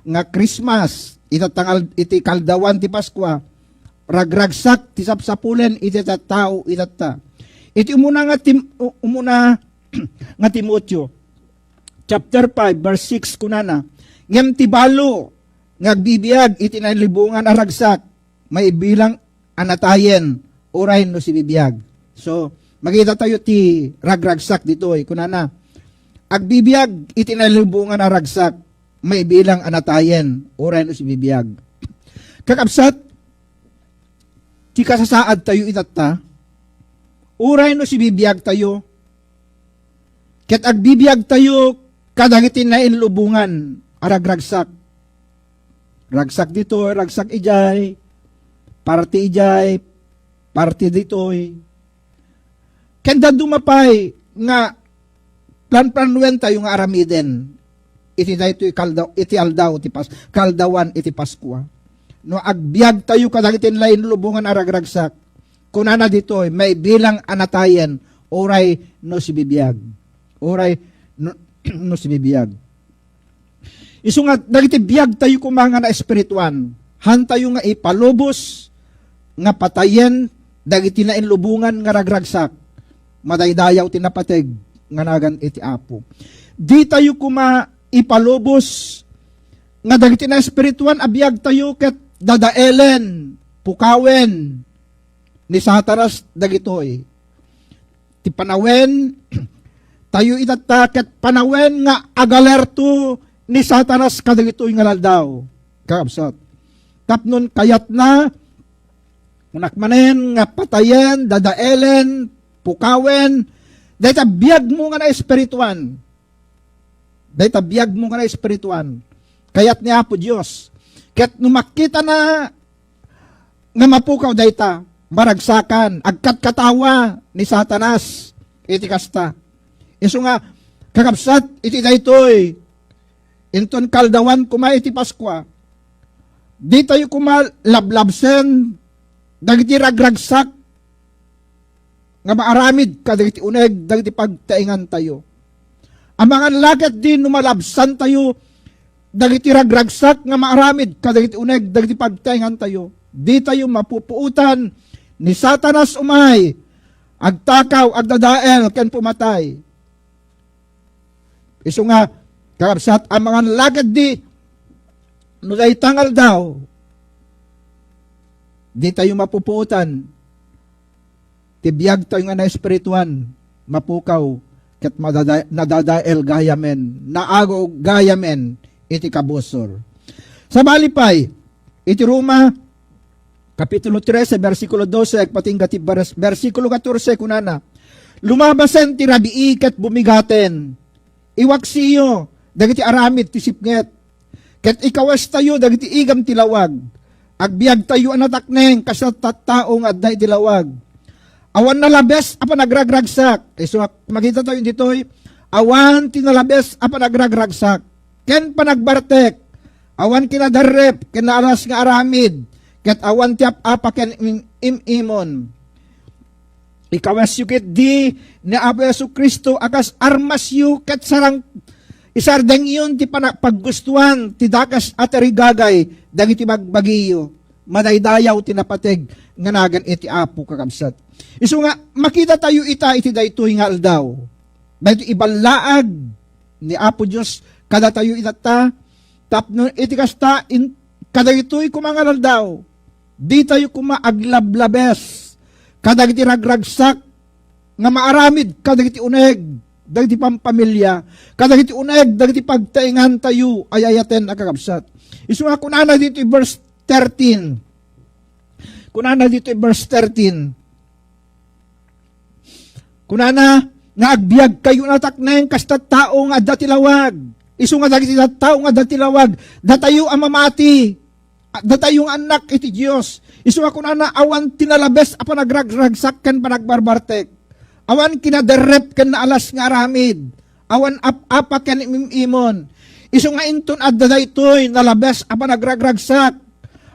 nga Christmas, itatta nga al-, iti kaldawan ti Paskua, ragragsak ti sapsapulen iti tattao itatta. Iti umuna nga Tim-, u-, umuna nga Timoteo, chapter five, verse six, kunana, "Ngem ti balo nga agbibiag iti nailubongan a ragsak, maibilang a natayen, uray no sibibiag." So, makita tayo ti ragragsak ditoy. Kunana, "Agbibiag iti nailubongan a ragsak, maibilang a natayen, uray no sibibiag." Kakabsat, ti kasasaad tayo itatta, uray no sibibiag tayo, ket agbibiag tayo kadagiti nainlubongan a ragragsak. Ragsak ditoy, ragsak idiay, parte idiay, parte ditoy. Ken dadduma pay nga planplanuentayo nga aramiden iti daytoy kaldaw, iti aldaw ti Pas-, kaldawan iti Paskua. No agbiagtayo kadagiti nainlubongan a ragragsak, kunana ditoy, maibilang a natayen, uray no sibibiag. Uray no, no sibibiag. Isu nga, dagiti biagtayo koma nga naespirituan, hantayo nga ipalubos nga patayen dagiti nainlubongan nga ragragsak. Madaydayaw ti napateg nga nagan iti Apo. Ditayo koma ipalubos nga dagiti naespirituan a biagtayo ket dadaelen, pukawen ni Satanas dagitoy. Ti panawen tayo itatta ket panawen nga agalerto ni Satanas kadagitoy nga aldaw, kakabsat. Tapnon kayatna, kunak manen, nga patayen, dadaelen, pukawen, dayta biagmo nga naespirituan. Dayta biagmo nga naespirituan. Kayat ni Apo Dios. Ket no makitana nga mapukaw dayta, maragsakan, agkatkatawa ni Satanas iti kasta. Isu nga, kakabsat, iti daytoy, inton kaldawan koma iti Paskua, ditayo koma lablabsen dagiti ragragsak nga maaramid kadagiti uneg dagiti pagtaengantayo. Amangan la ketdi no malabsantayo dagiti ragragsak nga maaramid kadagiti uneg dagiti pagtaengantayo. Ditayo mapupuotan ni Satanas umay, agtakaw, agdadael, ken pumatay. Isu nga, kakabsat, amangan la ketdi No dayta nga aldaw, ditayo mapupuotan ti biagtayo nga naespirituan, mapukaw, ket madada-, nadadael gayamen, naagaw gayamen iti kabusor. Sabali pay, iti Roma, Kapitulo trese, bersikulo dose, agpatingga ti bers-, bersikulo katorse, kunana, "Lumabasen ti rabii ket bumigaten. Iwaksiyo dagiti aramid ti sipnget, ket ikawestayo dagiti igam ti lawag. Agbiagtayo a natakneng kas tattao nga adda iti lawag. Awan nalabes a panagragragsak." Isu nga makitatayo ditoy, awan ti nalabes a panagragragsak ken panagbartek. Awan kinaderrep ken naalas nga aramid, ket awan ti ap-apa ken im-, im-imon. Ikawesyo ketdi ni Apo Jesu-Cristo a kas armasyo ket sarang-, isardengyon ti pana-, paggustuan ti dakes a tarigagay dagiti bagbagiyo. Madaydayaw ti napateg nga nagan iti Apo, kakabsat. Isu nga, makitatayo ita iti daytoy nga aldaw. Daytoy iballaag ni Apo Dios kadatayo itatta, tapno iti kasta, in-, kadaytoy koma nga aldaw, ditayo koma aglablabes kadagiti ragragsak nga maaramid kadagiti uneg dagiti pampamilya, kadagiti uneg dagiti pagtaengantayo a ay-ayaten a kakabsat. Isu nga kunana ditoy verse thirteen. Kunana ditoy verse thirteen. Kunana nga, "Agbiagkayo natakneng kas tattao nga adda ti lawag." Isu nga dagiti tattao nga adda ti lawag, datayo a mamati, a-, datayo nga annak iti Dios. Isu nga kunana, awan ti nalabes a panagragragsak ken panagbarbartek. Awan kinaderrep ken naalas nga aramid. Awan ap-apa ken im-imon. Isu nga inton adda daytoy nalabes a panagragragsak,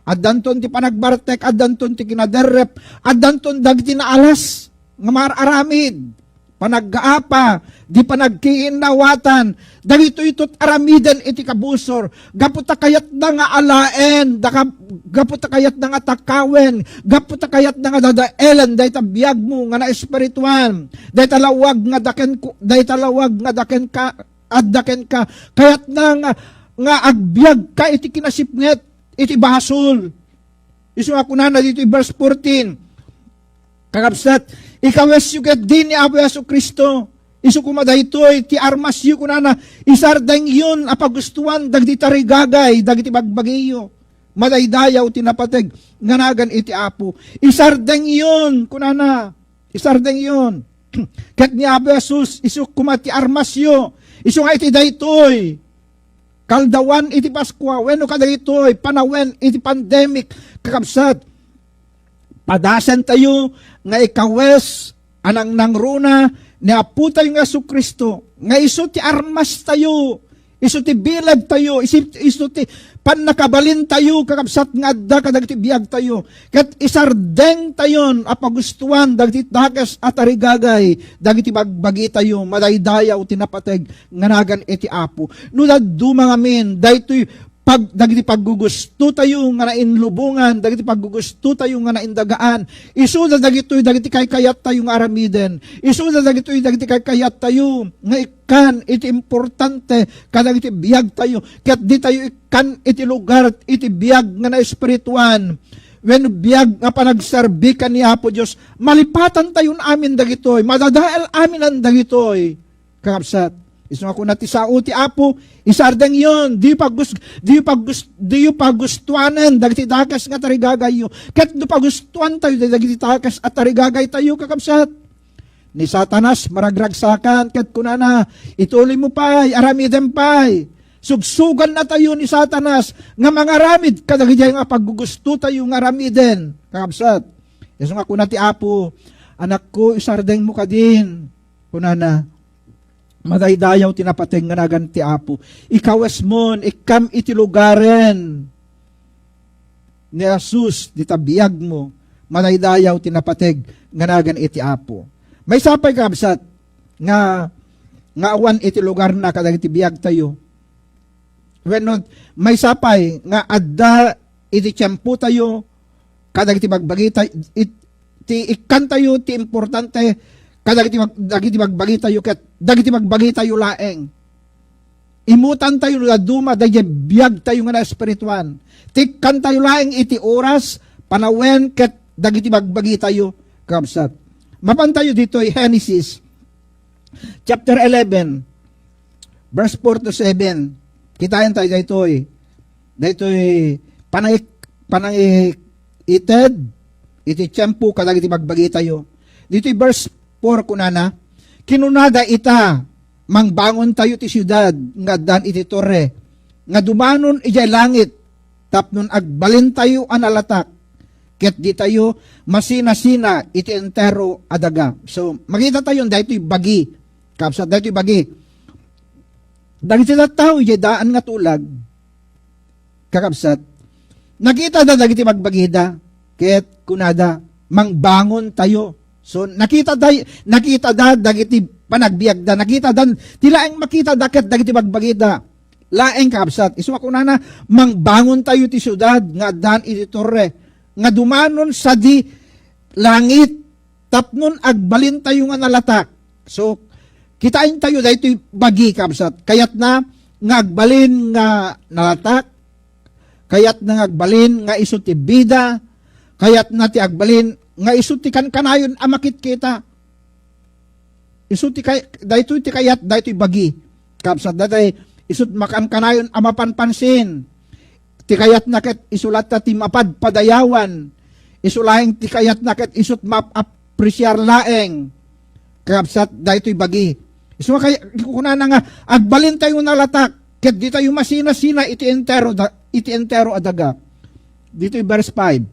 addanton ti panagbartek, addanton ti kinaderrep, addanton dagiti naalas nga maar-aramid, panaggaapa, di panagkiinnawatan, dagitoy ket aramiden iti kabusor, gapu ta kayatna nga alaen, da ka-, gapu ta kayatna nga takawen, gapu ta kayatna nga dadaelen dayta biagmo nga naespirituan, dayta lawag nga daken ku-, dayta lawag nga daken ka, adda kenka, kayatna nga, nga agbiagka iti kinasipnget, iti basol. Isu nga kunana ditoy verse fourteen, kakabsat, ikawesyo ketdi ni Apo Jesu-Cristo. Isu koma daytoy ti armasyo, kunana, isardengyon a pagustuan dagiti tarigagay dagiti bagbagiyo. Madaydayaw ti napateg nga nagan iti Apo. Isardengyon, kunana. Isardengyon. Ket ni Apo Jesus, isu koma ti armasyo. Isu nga iti daytoy kaldawan iti Paskua, wenno kadagitoy panawen iti pandemic, kakabsat, padasentayo nga ikawes a nangnangruna ni Apotayo nga Jesu-Cristo, nga isu ti armastayo, isu ti bilegtayo, isu, isu ti pannakabalintayo, kakabsat, nga adda kadagiti biagtayo. Ket isardengtayon a pagustuan dagiti dakes a tarigagay dagiti bagbagitayo, madaydayaw ti napateg nga nagan iti Apo. No dadduma ngamin daytoy pag-, dagiti paggugustotayo nga nainlubongan, dagiti paggugustotayo nga naindagaan, isuda dagitoy dagiti kaykayattayo nga aramiden, isuda dagitoy dagiti kaykayattayo nga ikkan iti importante kadagiti biagtayo, ket ditayo ikkan iti lugar iti biag nga naespirituan, wenno biag nga panagserbi ken ni Apo Dios, malipatantayon amin dagitoy, madadael aminen dagitoy. Kakabsat, isu nga kuna ti sao ti Apo, isardengyon, di paggus-, di paggus-, diyo pagustuanen dagiti dakes nga tarigagayyo. Ket no pagustuantayo dagiti dakes a tarigagaytayo, kakabsat, ni Satanas maragragsakan ket kunana, "Ituloymo pay, aramidem pay." Sugsugannatayo ni Satanas nga mangaramid kadagiti nga paggugustotayo nga aramiden, kakabsat. Isu nga kuna ti Apo, "Anakko, isardengmo kadin." Kunana, madaydayaw ti napateg nga nagan ti Apo. Ikawesmon, ikkam iti lugaren ni Jesus, dita biagmo, madaydayaw ti napateg nga nagan iti Apo. Maysa pay, kabsat, nga, nga awan iti lugarna kadagiti biagtayo. Wenno, maysa pay nga adda iti tiempotayo, kadagiti bagbagita-, it-, ti ikkantayo ti importante kadagiti bag-, dagiti bagbagitayo ket dagiti bagbagitayo laeng. Imutantayo no dadduma daydiay biagtayo nga naespirituan. Tikkantayo laeng iti oras, panawen, ket dagiti bagbagitayo, kabsat. Mapantayo ditoy Genesis chapter eleven, verse four to seven. Kitaentayo daytoy. Daytoy panangi-, panangiited iti tiempo kadagiti bagbagitayo. Ditoy verse four kunana, kinunada ita, "Mangbangontayo ti siudad nga addan iti torre nga dumanon idiay langit tapno agbalintayo a nalatak, ket ditayo masinasina iti entero a daga." So, makitatayo daytoy bagi. Kabsat, daytoy bagi. Dagiti tattao idiay daan nga tulag, kakabsat, nakitada dagiti bagbagida, ket kunada, "Mangbangontayo." So, nakitada, nakitada dagiti panagbiagda, nakitada, ti laeng makitada ket dagiti bagbagida. Laeng, kabsat, isu a kunana, "Mangbangontayo ti siudad nga addan iti torre, nga dumanon sadi langit, tapno agbalintayo nga nalatak." So, kitaentayo daytoy bagi, kabsat. Kayatna nga agbalin nga nalatak, kayatna nga agbalin nga isu ti bida, kayatna ti agbalin nga isu ti kankanayon a makitkita. Isu ti kay-, daytoy ti kayat, daytoy bagi. Kabsat, daytoy isu ti makankanayon a mapanpansin. Ti kayatna ket isu latta ti mapadpadayawan. Isu laeng ti kayatna ket isu ti maap-, apresiar laeng. Kakabsat, daytoy bagi. Isu nga kay-, kunana nga, "Agbalintayo nalatak, ket ditayo masinasina iti entero da-, iti entero a daga." Ditoy verse five.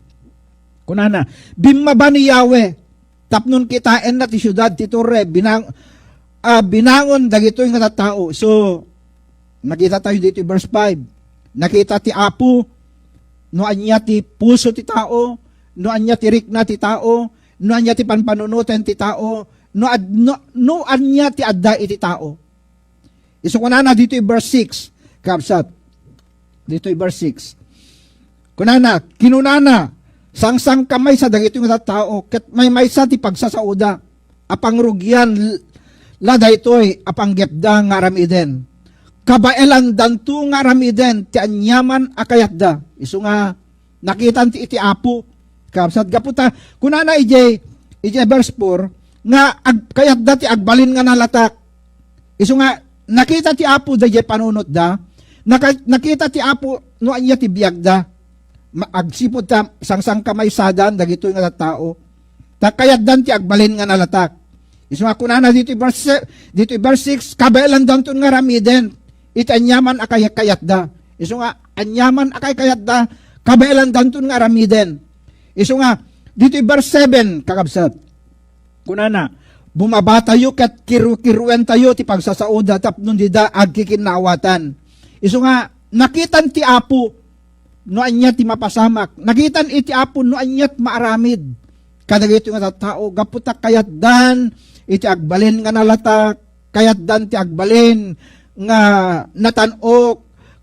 Kunana, "Bimmaba ni Yahweh, tapno kitaenna ti siudad ti torre, binang-, a binangon dagitoy nga tattao." So, nakitatayo ditoy verse five. Nakita ti Apo no ania ti puso ti tao, no ania ti rikna ti tao, no ania ti panpanunoten ti tao, no ad-, no, no ania ti adda iti tao. Isu kunana ditoy verse six, kabsat. Ditoy verse six. Kunana, kinunana, "Sangsangkamaysa dagitoy nga tattao, ket maymaysa ti pagsasaoda a pangrugian la daytoy a panggepda nga aramiden. Kabaelandanto nga aramiden ti aniaman a kayatda." Isu nga nakitan ti iti Apo. Kabsat, gapu ta, kunana idiay, idiay verse four, nga ag-, kayatda ti agbalin nga nalatak. Isu nga, nakita ti Apo daydiay panunotda, naka-, nakita ti Apo no ania ti biagda. Ma-, agsipud ta, sangsangkamaysadan dagitoy nga tattao. Ta kayatdan ti agbalin nga nalatak. Isu nga kunana ditoy verse se-, ditoy verse six, "Kabaelandanton nga aramiden iti aniaman a kayakayatda." Isu nga, aniaman a kayakayatda, kabaelandanton nga aramiden. Isu nga, ditoy verse seven, kakabsat. Kunana, "Bumabatayo ket kiru-kiruentayo ti pagsasaoda tapno dida agkikinnaawatan." Isu nga, nakitan ti Apo no ania ti mapasamak. Nakitan iti Apo no ania ti maaramid kadagitoy nga tattao. Gapu ta kayatdan iti agbalin nga nalatak, kayatdan ti agbalin nga natan-ok,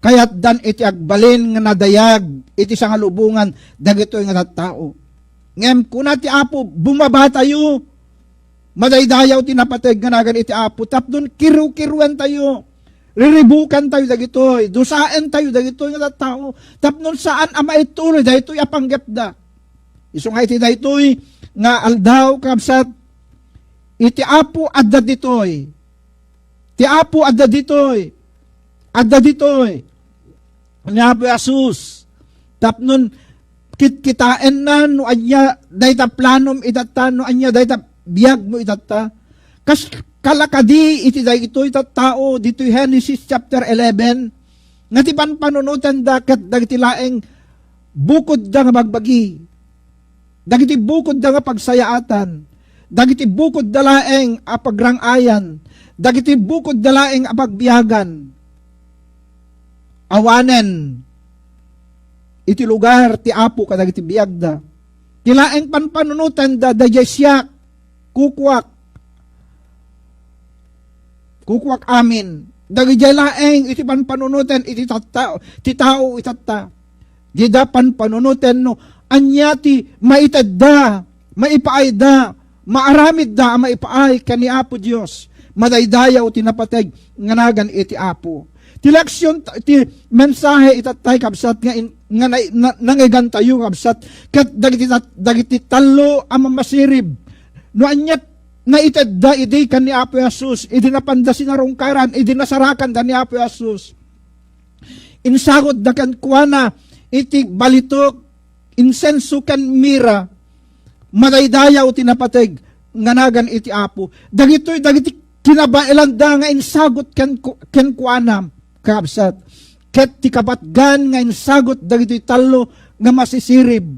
kayatdan iti agbalin nga nadayag iti sangalubongan dagitoy nga tattao. Ngem kuna ti Apo, "Bumabatayo, madaydayaw ti napateg nga nagan iti Apo, tapno kiru-kiruentayo, riribukantayo dagitoy, dusaentayo dagitoy nga tattao, tapno saan a maituloy daytoy a panggepda." Isu nga iti daytoy nga aldaw, kabsat, iti Apo adda ditoy. Ti Apo adda ditoy. Adda ditoy ni Apo Jesus. Tapnon kitkitaenna no ania dayta planom itatta, no ania dayta biagmo itatta. Kas kalakadi iti daytoy tattao, ditoy Genesis chapter eleven, nga ti panpanunotenda ket dagiti laeng bukodda nga bagbagi. Dagiti bukodda nga pagsayaatan, dagiti bukodda laeng a pagrang-ayan, dagiti bukodda laeng a pagbiagan. Awanen iti lugar ti Apo kadagiti biagda. Ti laeng panpanunotenda, daydiay siak, kukuak, kukuak amin. Dagidiay laeng iti panpanunoten iti tattao, ti tao itatta. Dida panpanunoten no ania ti maitedda, maipaayda, maaramidda a maipaay ken ni Apo Dios. Madaydayaw ti napateg nga nagan iti Apo. Ti leksion, ti mensahe itattay, kabsat, nga in-, nga na-, na-, nangegantayo, kabsat, ket dagiti tat-, dagiti tallo a mamasirib. No ania naitedda idi ken ni Apo Jesus, idi napanda sinarungkaran, idi nasarakanda ni Apo Jesus. Insagutda kenkuana iti balitok, insenso ken mira, madaydayaw ti napateg nga nagan iti Apo. Dagitoy dagiti kinabaelanda nga insagut ken-, kenkuana, kakabsat. Ket ti kapatgan nga insagut dagitoy tallo nga masisirib.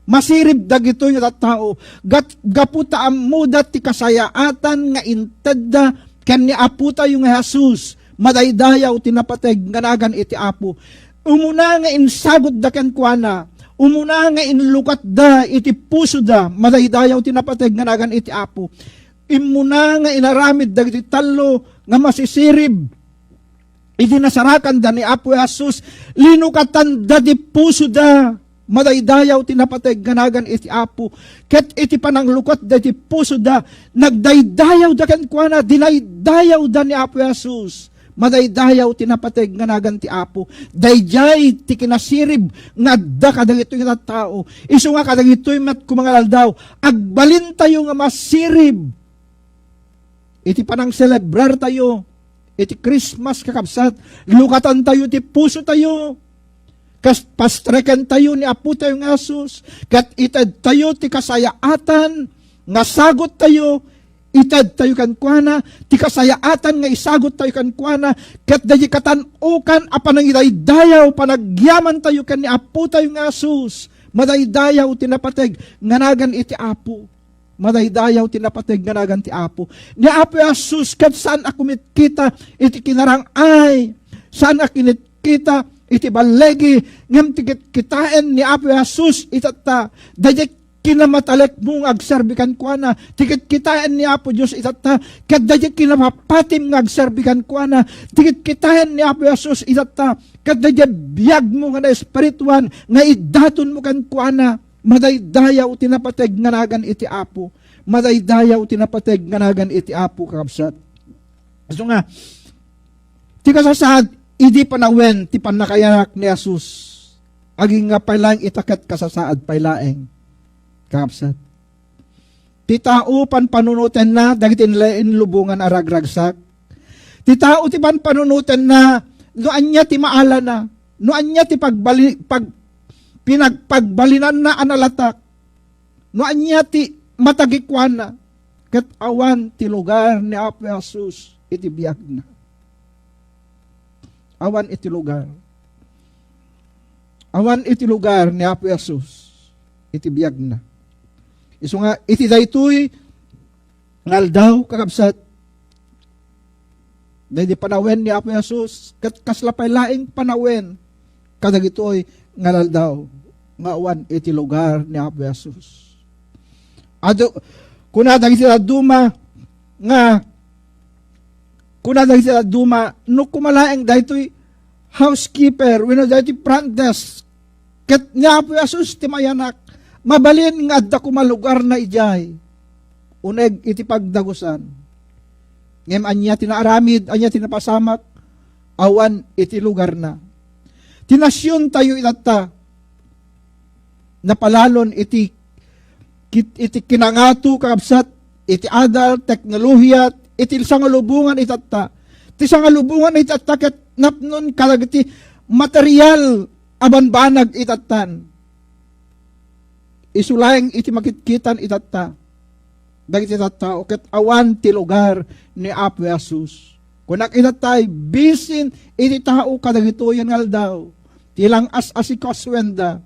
Masirib dagitoy nga tattao, gat-, gapu ta ammoda ti kasayaatan nga intedda ken ni Apotayo nga Jesus. Madaydayaw ti napateg nga nagan iti Apo. Umuna nga insagutda kenkuana, umuna nga inlukatda iti pusoda, madaydayaw ti napateg nga nagan iti Apo. Immuna nga inaramid dagiti tallo nga masisirib idi nasarakanda ni Apo Jesus, linukatanda ti pusoda. Madaydayaw ti napateg nga nagan iti Apo. Ket iti pananglukat daydi pusoda, nagdaydayawda kenkuana, dinaydayawda ni Apo Jesus. Madaydayaw ti napateg nga nagan ti Apo. Daydiay ti kinasirib nga adda kadagitoy nga tattao. Isu nga kadagitoy met koma nga aldaw, agbalintayo nga masirib iti panangselebrartayo iti Christmas, kakabsat, lukatantayo ti pusotayo, kas-, pastrekentayo ni Apotayo nga Jesus, ket itedtayo ti kasayaatan nga saguttayo, itedtayo kenkuana ti kasayaatan nga isaguttayo kenkuana, ket daydi katan-okan a panangidaydayaw, panagyamantayo ken ni Apotayo nga Jesus, madaydayaw ti napateg nga nagan iti Apo. Madaydayaw ti napateg nga nagan ti Apo. Ni Apo Jesus ket saan a kumitkita iti kinarang-ay. Saan a kinitkita iti balligi. Ngem ti kitkitaen ni Apo Jesus itatta, daydi kinamatalekmo nga agserbi kenkuana. Ti kitkitaen ni Apo Dios itatta, ket daydi kinapapatim nga agserbi kenkuana. Ti kitkitaen ni Apo Jesus itatta, ket daydi biagmo nga naespirituan nga iddatonmo kenkuana. Madaydayaw ti napateg nga nagan iti Apo. Madaydayaw ti napateg nga nagan iti Apo, kakabsat. Isu nga, ti kasasaad idi panawen ti pannakayanak ni Jesus, agingga pay laeng ita ket kasasaad pay laeng, kakabsat. Ti tao panpanunotenna dagiti inle-, inlubongan a ragragsak. Ti tao ti panpanunotenna no ania ti maalana, no ania ti pagbali-, pag-, pinagpagbalinanna a nalatak, no ania ti matagikuana, ket awan ti lugar ni Apo Jesus iti biagna. Awan iti lugar. Awan iti lugar ni Apo Jesus iti biagna. Isu nga, iti daytoy nga aldaw, kakabsat, daydi panawen ni Apo Jesus, ket kasla pay laeng panawen kadagitoy nga aldaw nga awan iti lugar ni Apo Jesus. Adu, kuna dagiti dadduma nga, kuna dagiti dadduma, no koma laeng daytoy housekeeper wenno daytoy front desk, ket ni Apo Jesus ti mayanak, mabalin nga adda koma lugarna idiay. Uneg iti pagdagusan. Ngem ania ti naaramid, ania ti napasamak, awan iti lugarna. Ti nasiontayo itatta, napalalon iti kit-, iti kinangato, kakabsat, iti adal, teknolohiya, iti sangalubongan itatta. Ti sangalubongan itatta ket napnon kadagiti material a banbanag itattan. Isu laeng iti makitkitan itatta dagiti tattao ket awan ti lugar ni Apo Jesus. Kunak itattay, bisin iti tao kadagitoyen nga aldaw, ti lang-as-asikasuenda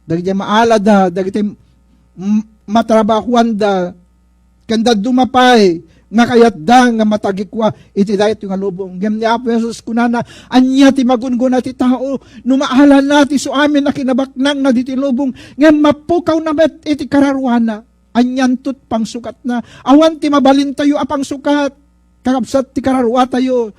dagiti maalada, dagiti m-, matrabahoanda, ken dadduma pay nga kayatda nga matagikua iti daytoy nga lubong. Ngem ni Apo Jesus kunana, ania ti magunggona ti tao no maalana ti suamin a kinabaknangna ditoy lubong, ngem mapukawna met iti kararuana? Anianto ti pangsukatna? Awan ti mabalintayo a pangsukat, kakabsat, ti kararuatayo.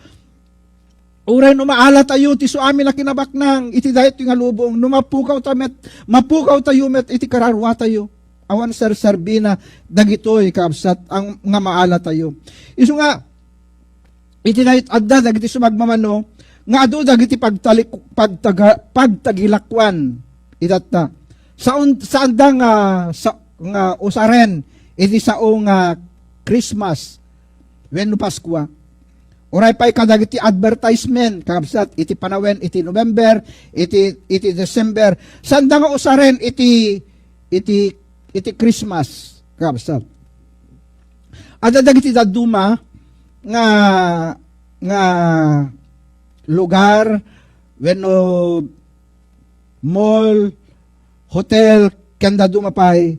Uray no maalatayo ti suamin a kinabaknang iti daytoy nga lubong, no mapukawta met, mapukawtayo met iti kararuatayo. Awan serserbina dagitoy, kabsat, ang nga maalatayo. Isu nga, iti daytoy adda dagiti sumagmamano, nga adu dagiti pagtalik-, pagtaga-, pagtagilakuan itatta. Saon-, saanda nga, sa-, nga usaren iti sao nga Christmas wenno Paskua. Uray pay kadagiti advertisement, kakabsat, iti panawen, iti November, iti, iti December, saanda nga usaren iti, iti, iti Christmas, kakabsat. Adda dagiti dadduma nga, nga lugar wenno mall, hotel, ken dadduma pay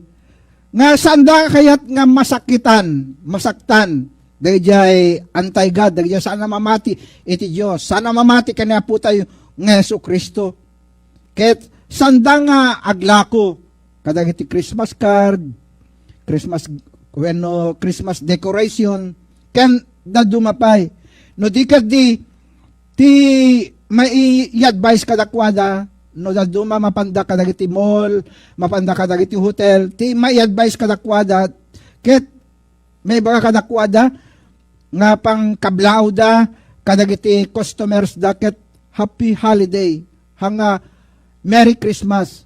nga saanda kayat nga masakitan, masaktan dagijay anti-God, dagijay saan a mamati iti Dios, saan a mamati ken ni Apotayo nga Jesu-Cristo. Ket saanda nga aglako kadagiti Christmas card, Christmas, wenno Christmas decoration, ken dadduma pay. No di ketdi, ti mai-advise kadakuada, no dadduma mapanda kadagiti mall, mapanda kadagiti hotel, ti mai-advise kadakuada, ket maibaga kadakuada nga pangkablaawda kadagiti customers da ket happy holiday, haan nga Merry Christmas.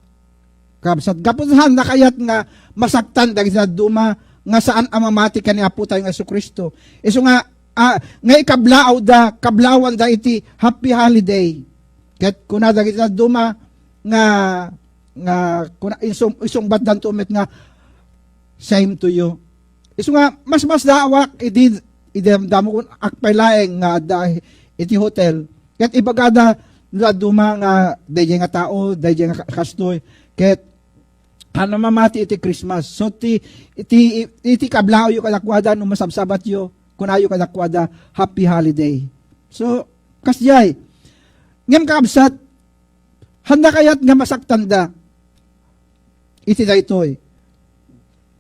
Kabsat, gapu ta saanda kayat nga masaktan dagiti dadduma nga saan a mamati ken ni Apotayo nga Jesu-Cristo. Isu nga, ah, nga ikablaawda, kablaawanda iti happy holiday. Ket kuna dagiti dadduma nga, nga kuna, isung-, isungbatdanto met nga, "Same to you." Isu nga, mas masdaawak idi, idi damdamok, kun ak pay laeng nga adda iti hotel. Ket ibagada, no dadduma nga daydiay nga tao, daydiay nga ka-, kastoy. Ket, ano mamati iti Christmas. So, ti, ti, iti kablaawyo kadakuada, no masabsabatyo, kunayo kadakuada, "Happy holiday." So, kasdiay. Ngem kakabsat, handa kayat nga masaktanda iti daytoy.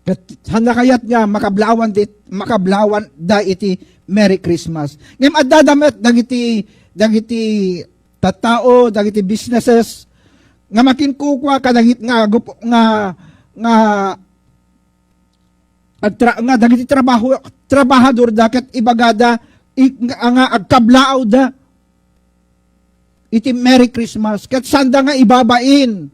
Ket handa kayat nga makablaawan dit-, makablaawan da iti Merry Christmas. Ngem adda da met dagiti, dagiti tattao, dagiti businesses nga makinkukua kadagit nga gup-, nga, nga agtra-, nga dagiti trabaho, trabahador da ket ibagada i-, nga, nga agkablaaw da iti Merry Christmas. Ket sanda nga ibabain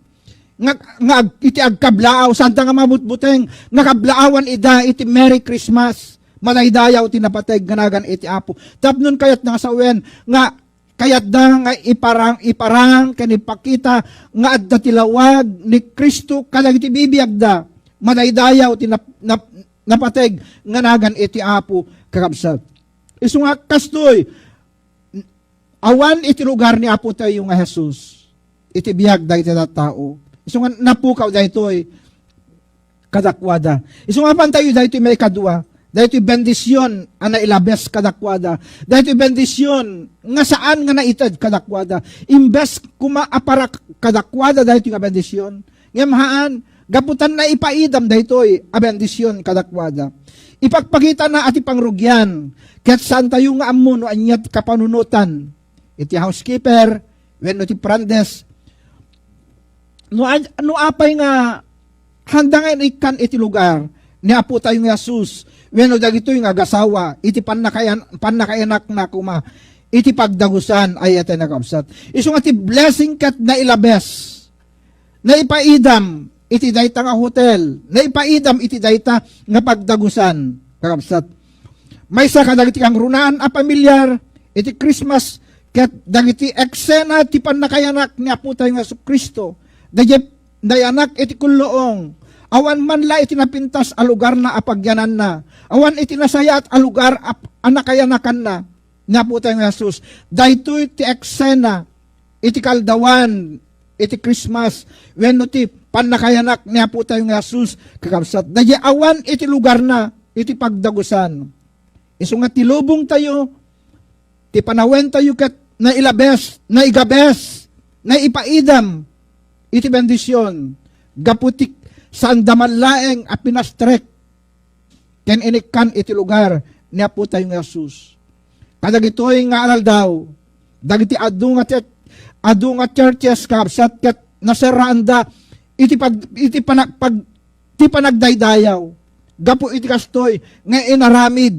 nga, nga ag-, iti agkablaaw, sanda nga mabutbuteng nga kablaawan ida iti Merry Christmas. Madaydayaw ti napateg nga nagan iti Apo. Tapno kayat nga sawen nga kayatda nga iparang, iparang ken ipakita nga adda ti lawag ni Cristo kadagiti bibiagda. Madaydayaw ti nap-, nap-, napateg nga nagan iti Apo, kakabsat. Isu nga kastoy, awan iti lugar ni Apotayo nga Jesus iti biag dagiti tattao. Isu nga napukaw daytoy kadakuada. Isu nga pantayo daytoy maikadua, daytoy bendision a nailabes kadakuada. Daytoy bendision nga saan nga naited kadakuada. Imbes koma a para kadakuada daytoy nga bendision, ngem haan, gapu ta naipaidam daytoy a bendision kadakuada. Ipagpakitana a ti pangrugian, ket saantayo nga ammo no ania ti kapanunotan iti housekeeper wenno ti front desk. No, no apay nga handa nga inikkan iti lugar ni Apotayo nga Jesus wenno dagitoy nga agasawa iti pannakayan-, pannakayanakna koma iti pagdagusan, ay atay nakabsat. Isu nga ti blessing ket nailabes. Naipaidam iti dayta nga hotel, naipaidam iti dayta nga pagdagusan, kakabsat. Maysa kadagiti kangrunaan a pamilyar iti Christmas ket dagiti eksena ti pannakayanak ni Apotayo nga Jesu-Cristo. Daydiay nayanak iti kulluong, awan man la iti napintas a lugarna a pagyananna, awan iti nasayaat a lugar a, a nakayanakanna ni Apotayo nga Jesus. Daytoy ti eksena iti kaaldawan iti Christmas wenno ti pannakayanak ni Apotayo nga Jesus, kakabsat. Daydiay awan iti lugarna iti pagdagusan. Isu nga ti lubongtayo, ti panawentayo ket nailabes, naigabes, naipaidam iti bendision gapu ti saanda man laeng a pinastrek ken inikkan iti lugar ni Apotayo nga Jesus. Kadagitoy nga aldaw, dagiti adu nga church-, adu nga churches, kakabsat, ket naserraanda iti pag-, iti pana-, pag-, ti panagdaydayaw gapu iti kastoy nga inaramid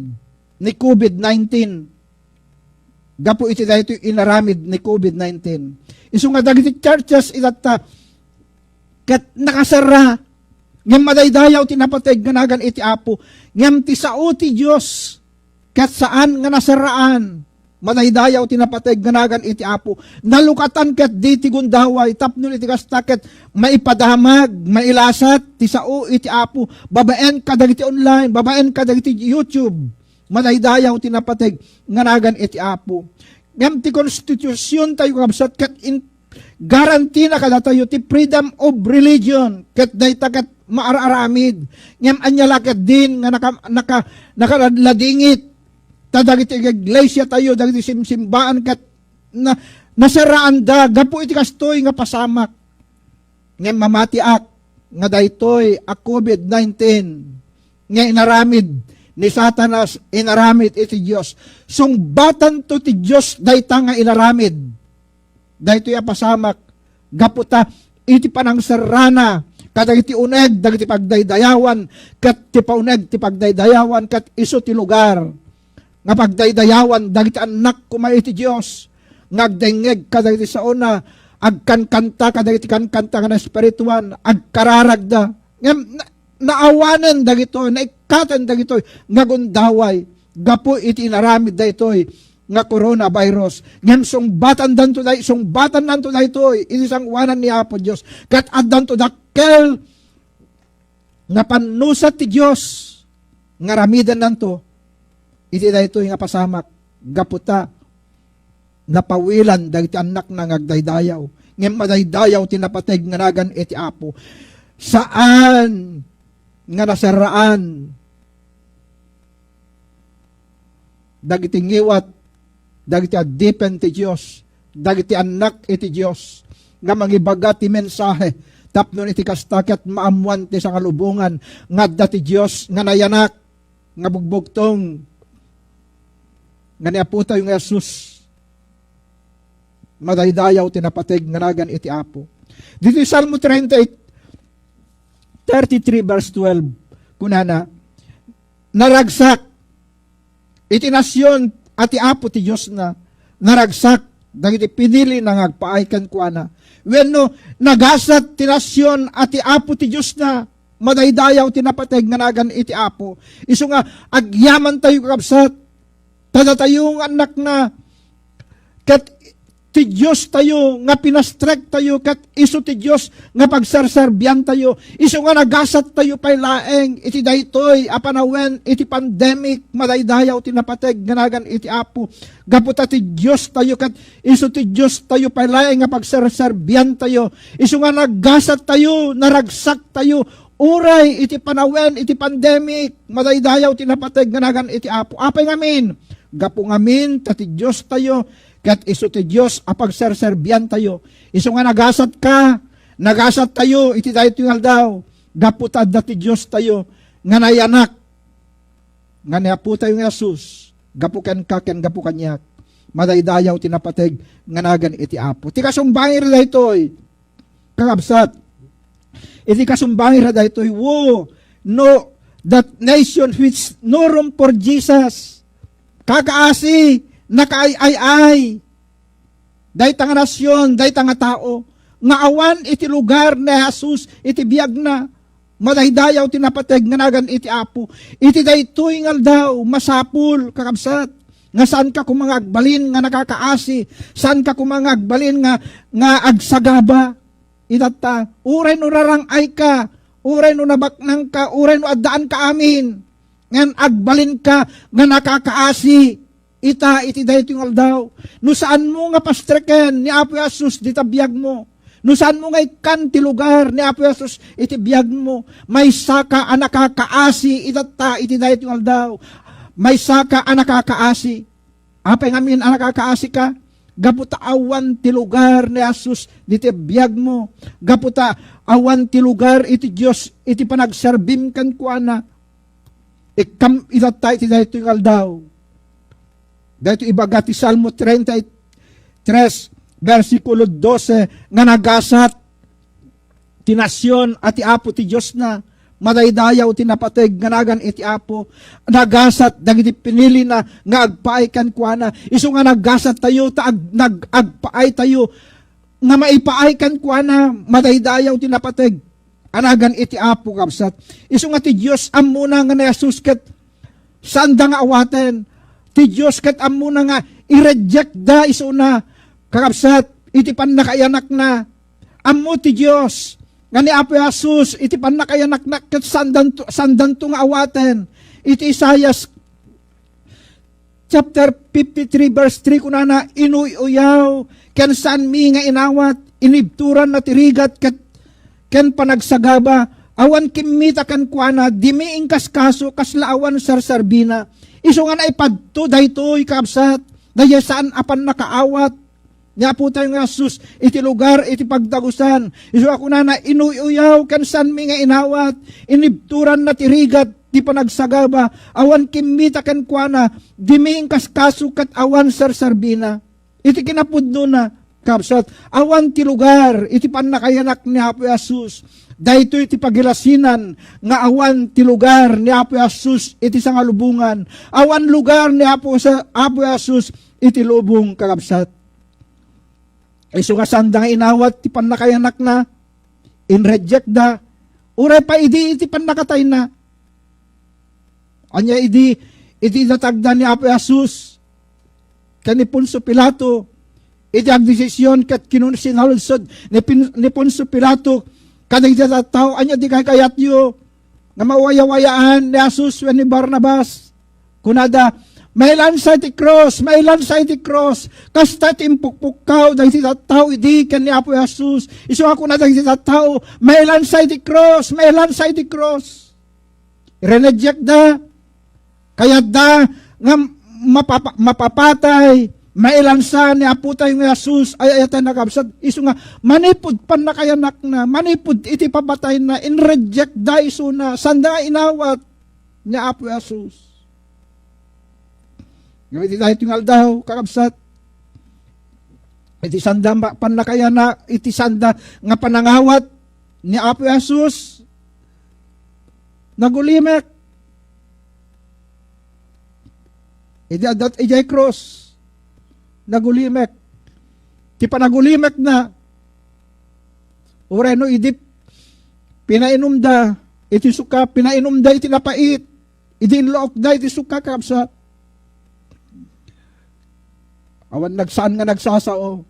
ni covid nineteen. gapu iti daytoy inaramid ni covid nineteen. Isu nga dagiti churches itatta ket nakaserra. Ngem madaydayaw ti napateg nga nagan iti Apo. Ngem ti sao ti Dios ket saan nga naserraan. Madaydayaw ti napateg nga nagan iti Apo. Nalukatan ket di ti gundaway tapno iti kasta ket maipadamag, mailasat ti sao iti Apo. Babaen kadagiti online, babaen kadagiti YouTube. Madaydayaw ti napateg nga nagan iti Apo. Ngem ti konstitusion tayo, kakabsat, ket in-, garanti na kadatayo ti freedom of religion, ket dayta ket maararamid. Ngem ania la ket din nga naka-, naka-, nakaladingit ta dagiti iglesia tayo, dagiti simsimbaan ket na-, nasaraanda gapu iti kastoy nga pasamak. Ngem mamatiak nga daytoy a covid nineteen nga inaramid ni Satanas, inaramid iti Dios. Sungbatanto ti Dios dayta nga inaramid. Daytoy a pasamak, gapu ta iti panangserrana kadagiti uneg dagiti pagdaydayawan, ket ti pauneg ti pagdaydayawan, ket isu ti lugar nga pagdaydayawan dagiti annak koma iti Dios, nga agdengngeg kadagiti saona, agkankanta kadagiti kankanta nga naespirituan, agkararagda. Ngem na-, naawanen dagitoy, naikkaten dagitoy nga gundaway gapu iti inaramid daytoy nga coronavirus. Ngem sungbatandanto day-, sungbatannanto daytoy iti sangoanan ni Apo Dios. Ket addanto dakkel nga pannusat ti Dios nga aramidennanto iti daytoy nga pasamak gapu ta napawilan dagiti annakna nga agdaydayaw. Ngem madaydayaw ti napateg nga nagan iti Apo. Saan nga nasarraan dagiti ngiwat, dagiti addipen ti Dios, dagiti annak iti Dios, nga mangibaga ti mensahe, tapno iti kasta ket maammoan ti sangalubongan nga adda ti Dios nga nayanak, nga bugbugtong, nga ni Apotayo nga Jesus, madaydayaw ti napateg nga nagan iti Apo. Ditoy Salmo thirty-eight, thirty-three verse twelve, kunana, naragsak iti nasion a ti Apo ti Diosna, naragsak dagiti pinilina nga agpaay kenkuana. Wenno, nagasat ti nasion a ti Apo ti Diosna, madaydayaw ti napateg nga nagan iti Apo. Isu nga agyamantayo, kakabsat, ta datayo nga annakna, ket ti Diostayo nga pinastrektayo, ket isu ti Dios nga pagserserbiantayo, isu nga nagasattayo pay laeng iti daytoy a panawen iti pandemic, madaydayaw ti napateg nga nagan iti Apo. Gapu ta ti Diostayo ket isu ti Diostayo pay laeng nga pagserserbiantayo, isu nga nagasattayo, naragsaktayo, uray iti panawen iti pandemic, madaydayaw ti napateg nga nagan iti Apo. Apay ngamin? Gapu ngamin ta ti Diostayo ket isu ti Dios a pagserserbiantayo. Isu nga nagasatka, nagasattayo iti daytoy nga aldaw, gapu ta adda ti Diostayo nga nayanak, nga ni Apotayo nga Jesus, gapu kenka ken gapu kaniak. Madaydayaw ti napateg nga nagan iti Apo. Ti kasumbanger daytoy, kakabsat, iti kasumbanger daytoy, wo, no, that nation which no room for Jesus. Kakaasi, nakaay-ay-ay. Dayta nga nasion, dayta nga tao, nga awan iti lugar ni Jesus iti biagna. Madaydayaw ti napateg nga nagan iti Apo. Iti daytoy nga aldaw, masapul, kakabsat, nga saanka koma nga agbalin nga nakakaasi, saanka koma nga agbalin nga, nga agsagaba. Itatta, uray no narang-ayka, uray no nabaknangka, uray no addaanka amin, ngem agbalinka nga nakakaasi. Ita iti daytoy nga aldaw, no saanmo nga pastreken ni Apo Jesus dita biagmo, no saanmo nga ikkan ti lugar ni Apo Jesus iti biagmo, maysaka a nakakaasi itatta iti daytoy nga aldaw. Maysaka a nakakaasi. Apay ngamin a nakakaasika? Gapu ta awan ti lugar ni Jesus diti biagmo. Gapu ta awan ti lugar iti Dios iti panagserbim kenkuana. Ikkam itatta iti daytoy nga aldaw. Daytoy ibaga ti Salmo treinta y tres, bersikulo doce, nga nagasat ti nasion a ti Apo ti Diosna, Madaydayaw ti napateg nga nagan iti Apo. Nagasat dagiti pinilina nga agpaay kenkuana. Isu nga nagasat tayo, ta ag-, nag-, agpaay tayo nga maipaay kenkuana. Madaydayaw ti napateg a nagan iti Apo, kabsat. Isu nga ti Dios ammona nga ni Jesus ket saanda nga awaten. Ti Dios ket ammona nga i-reject da isuna, kakabsat, iti pannakaiyanakna. Ammo ti Dios nga ni Apo Jesus iti pannakaiyanakna ket saandanto, saandanto nga awaten. Iti Isaias chapter fifty-three, verse three, kunana, "Inuy-uyaw ken saanmi nga inawat, inibturanna ti rigat ket, ken panagsagaba, awan kimmita kenkuana, dimi inkaskaso, kasla awan serserbina." Isu nga naipadto daytoy, kabsat, daydiay saan a pannakaawat ni Apo tayo nga Jesus iti lugar iti pagdagusan. Isu a kunana, "Inuy-uyaw ken saanmi nga inawat, inibturanna ti rigat ti panagsagaba, awan kimmita kenkuana, dimi inkaskaso ket awan serserbina." Iti kinapudnona, kabsat, awan ti lugar iti pannakayanak ni Apo Jesus. Daytoy ti pagilasinan nga awan ti lugar ni Apo Jesus iti sangalubongan. Awan lugar ni Apo sa-, Apo Jesus iti lubong, kakabsat. Isu nga saanda nga inawat ti pannakayanakna, inreject da. Uray pa idi iti pannakatayna. Ania idi, iti idatagda ni Apo Jesus ken ni Poncio Pilato, iti agdesision ket kinun-, sinaludsod ni Pin-, ni Poncio Pilato kadagiti tattao, "Ania ti kaykayatyo nga mawayawayaan ni Jesus wen ni Barnabas?" Kunada, "Mailansa iti krus, mailansa iti krus." Kasta ti impukpukkaw dagiti tattao idi ken ni Apo Jesus. Isu nga kuna dagiti tattao, "Mailansa iti krus, mailansa iti krus." Rineject da. Kayatda nga mapapa-, mapapatay, mailansa ni Apo tayo nga Jesus, ay-ayaten a kabsat. Isu nga, manipud pannakayanakna, manipud iti papatayna, inreject da isuna, sanda nga inawat ni Apo Jesus. Ngem iti daytoy nga aldaw, kakabsat, iti sanda ma-, pannakayana-, iti sanda nga panangawat ni Apo Jesus, nagulimek. Idi adda idiay krus, nagulimek. Ti panagulimekna, uray no idi pinainumda iti suka, pinainumda iti napait, idi inluokda iti suka, kabsat. Awan nagsaan nga nagsasao.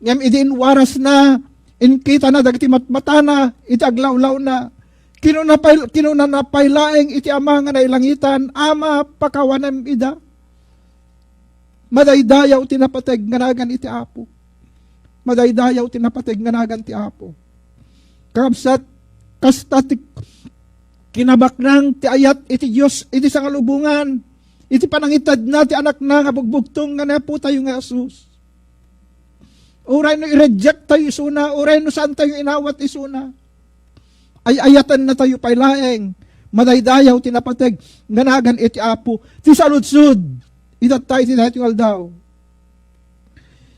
Ngem idi inwarasna, inkitana dagiti matmatana iti aglawlawna. Kinuna pay, kinunana pay laeng iti Ama nga nailangitan, "Ama, pakawanem ida." Madaydayaw ti napateg nga nagan iti Apo. Madaydayaw ti napateg nga nagan ti Apo. Kakabsat, kasta ti kinabaknang ti ayat iti Dios iti sangalubongan, iti panangitedna ti Anakna nga bugbugtong nga ni Apo tayo nga Jesus. Uray no i-reject tayo isuna, uray no saan tayo inawat isuna, ay-ayatenna tayo pay laeng. Madaydayaw ti napateg nga nagan iti Apo. Ti saludsod, itatta iti daytoy nga aldaw.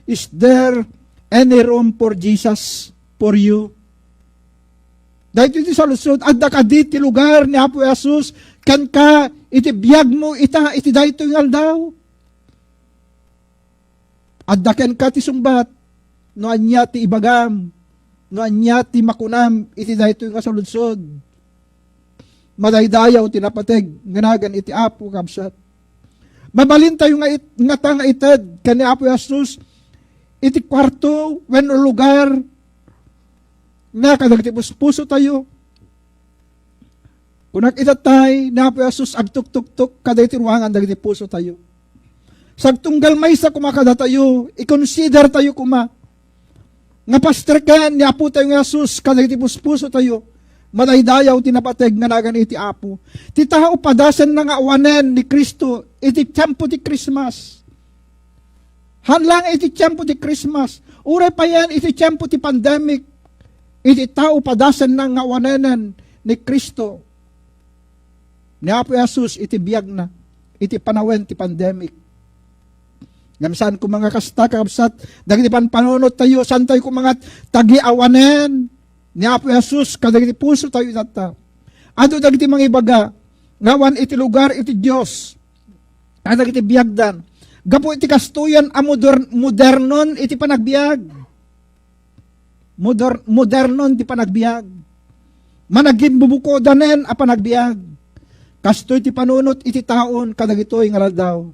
Is there any room for Jesus for you? Daytoy ti saludsod, adda kadi ti lugar ni Apo Jesus kenka iti biagmo ita iti daytoy nga aldaw? Adda kenka ti sungbat no ania ti ibagam, no ania ti makunam iti daytoy nga saludsod. Madaydayaw ti napateg nga nagan iti Apo, kabsat. Mabalintayo nga it-, ngata nga ited ken ni Apo Jesus iti kuarto wenno lugar na kadagiti puspusotayo. Kunak itattay, ni Apo Jesus agtuktuktok kadagiti ruangan dagiti pusotayo. Sagtunggal maysa koma kadatayo, i-consider tayo koma nga pasterken ni Apo tayo nga Jesus kadagiti puspusotayo. Madaydayaw ti napateg nga nagan iti Apo. Ti tao padasenna nga awanen ni Cristo iti tiempo ti Christmas. Haan lang iti tiempo ti Christmas. Uray pa yan iti tiempo ti pandemic, iti tao padasenna nga awanenen ni Cristo, ni Apo Jesus iti biagna, iti panawen ti pandemic. Ngem saan koma nga kasta, kakabsat, dagiti panpanunot tayo, saan tayo koma nga tagiawanen ni Apo Jesus kadagiti puso tayo itatta. Adu dagiti mangibaga nga awan iti lugar iti Dios kadagiti biagdan. Gapu iti kastoyen a moder-, modernon iti panagbiag. Moder-, modernon ti panagbiag. Managimbubukodanen a panagbiag. Kastoy ti panunot iti taon kadagitoy nga aldaw.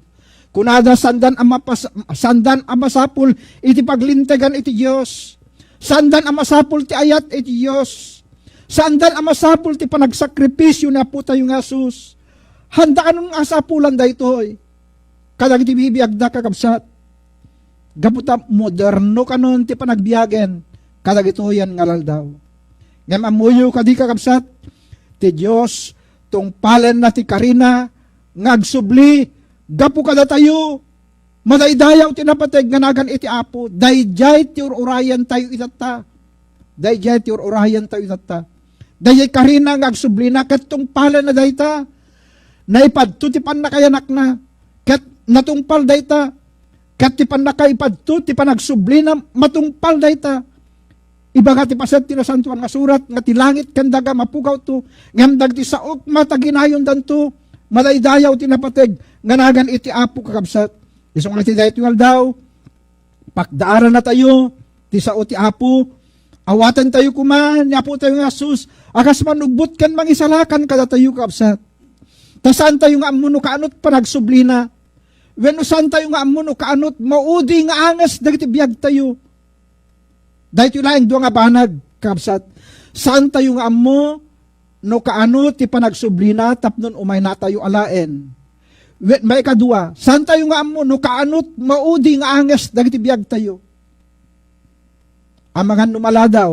Kunada, saandan a mapas-, saandan a masapul iti paglintegan iti Dios. Saandan a masapul ti ayat iti Dios. Saandan a masapul ti panagsakripisio ni Apo tayo nga Jesus. Handa kanon nga asapulan daytoy kadagiti bibiagda, kakabsat. Gapu ta moderno kanon ti panagbiagen kadagitoyen nga aldaw. Ngem ammoyo kadi, kakabsat, ti Dios tungpalenna ti karina nga agsubli gapu kadatayo. Madaydayaw ti napateg nga nagan iti Apo. Daydiay ti ur-urayentayo itatta. Daydiay ti ur-urayentayo itatta. Daydiay karina nga agsublina ket tungpalenna dayta. Naipadto ti pannakayanakna ket natungpal dayta. Ket ti pannakaipadto ti panagsublina matungpal dayta. Ibaga ti paset ti Nasantoan nga Surat nga ti langit ken daga mapugawto, ngem dagiti sao koma ta ginayondanto. Madaydayaw ti napateg nga nagan iti Apo, kakabsat. Isu nga iti daytoy nga aldaw, pakdaarannatayo ti sao ti Apo. Awatentayo koma ni Apotayo nga Jesus a kas manugbot ken mangisalakan kadatayo, kakabsat. Ta saantayo nga ammo no kaanot panagsublina, wenno saantayo nga ammo no kaanot maudi nga anges dagiti biagtayo. Daytoy laeng dua nga banag, kakabsat. Saantayo nga ammo no kaano ti panagsublina tapno umaynatayo alaen. Wen, maikadua, saantayo nga ammo no kaano maudi nga anges dagiti biagtayo. Amangan no maladaw,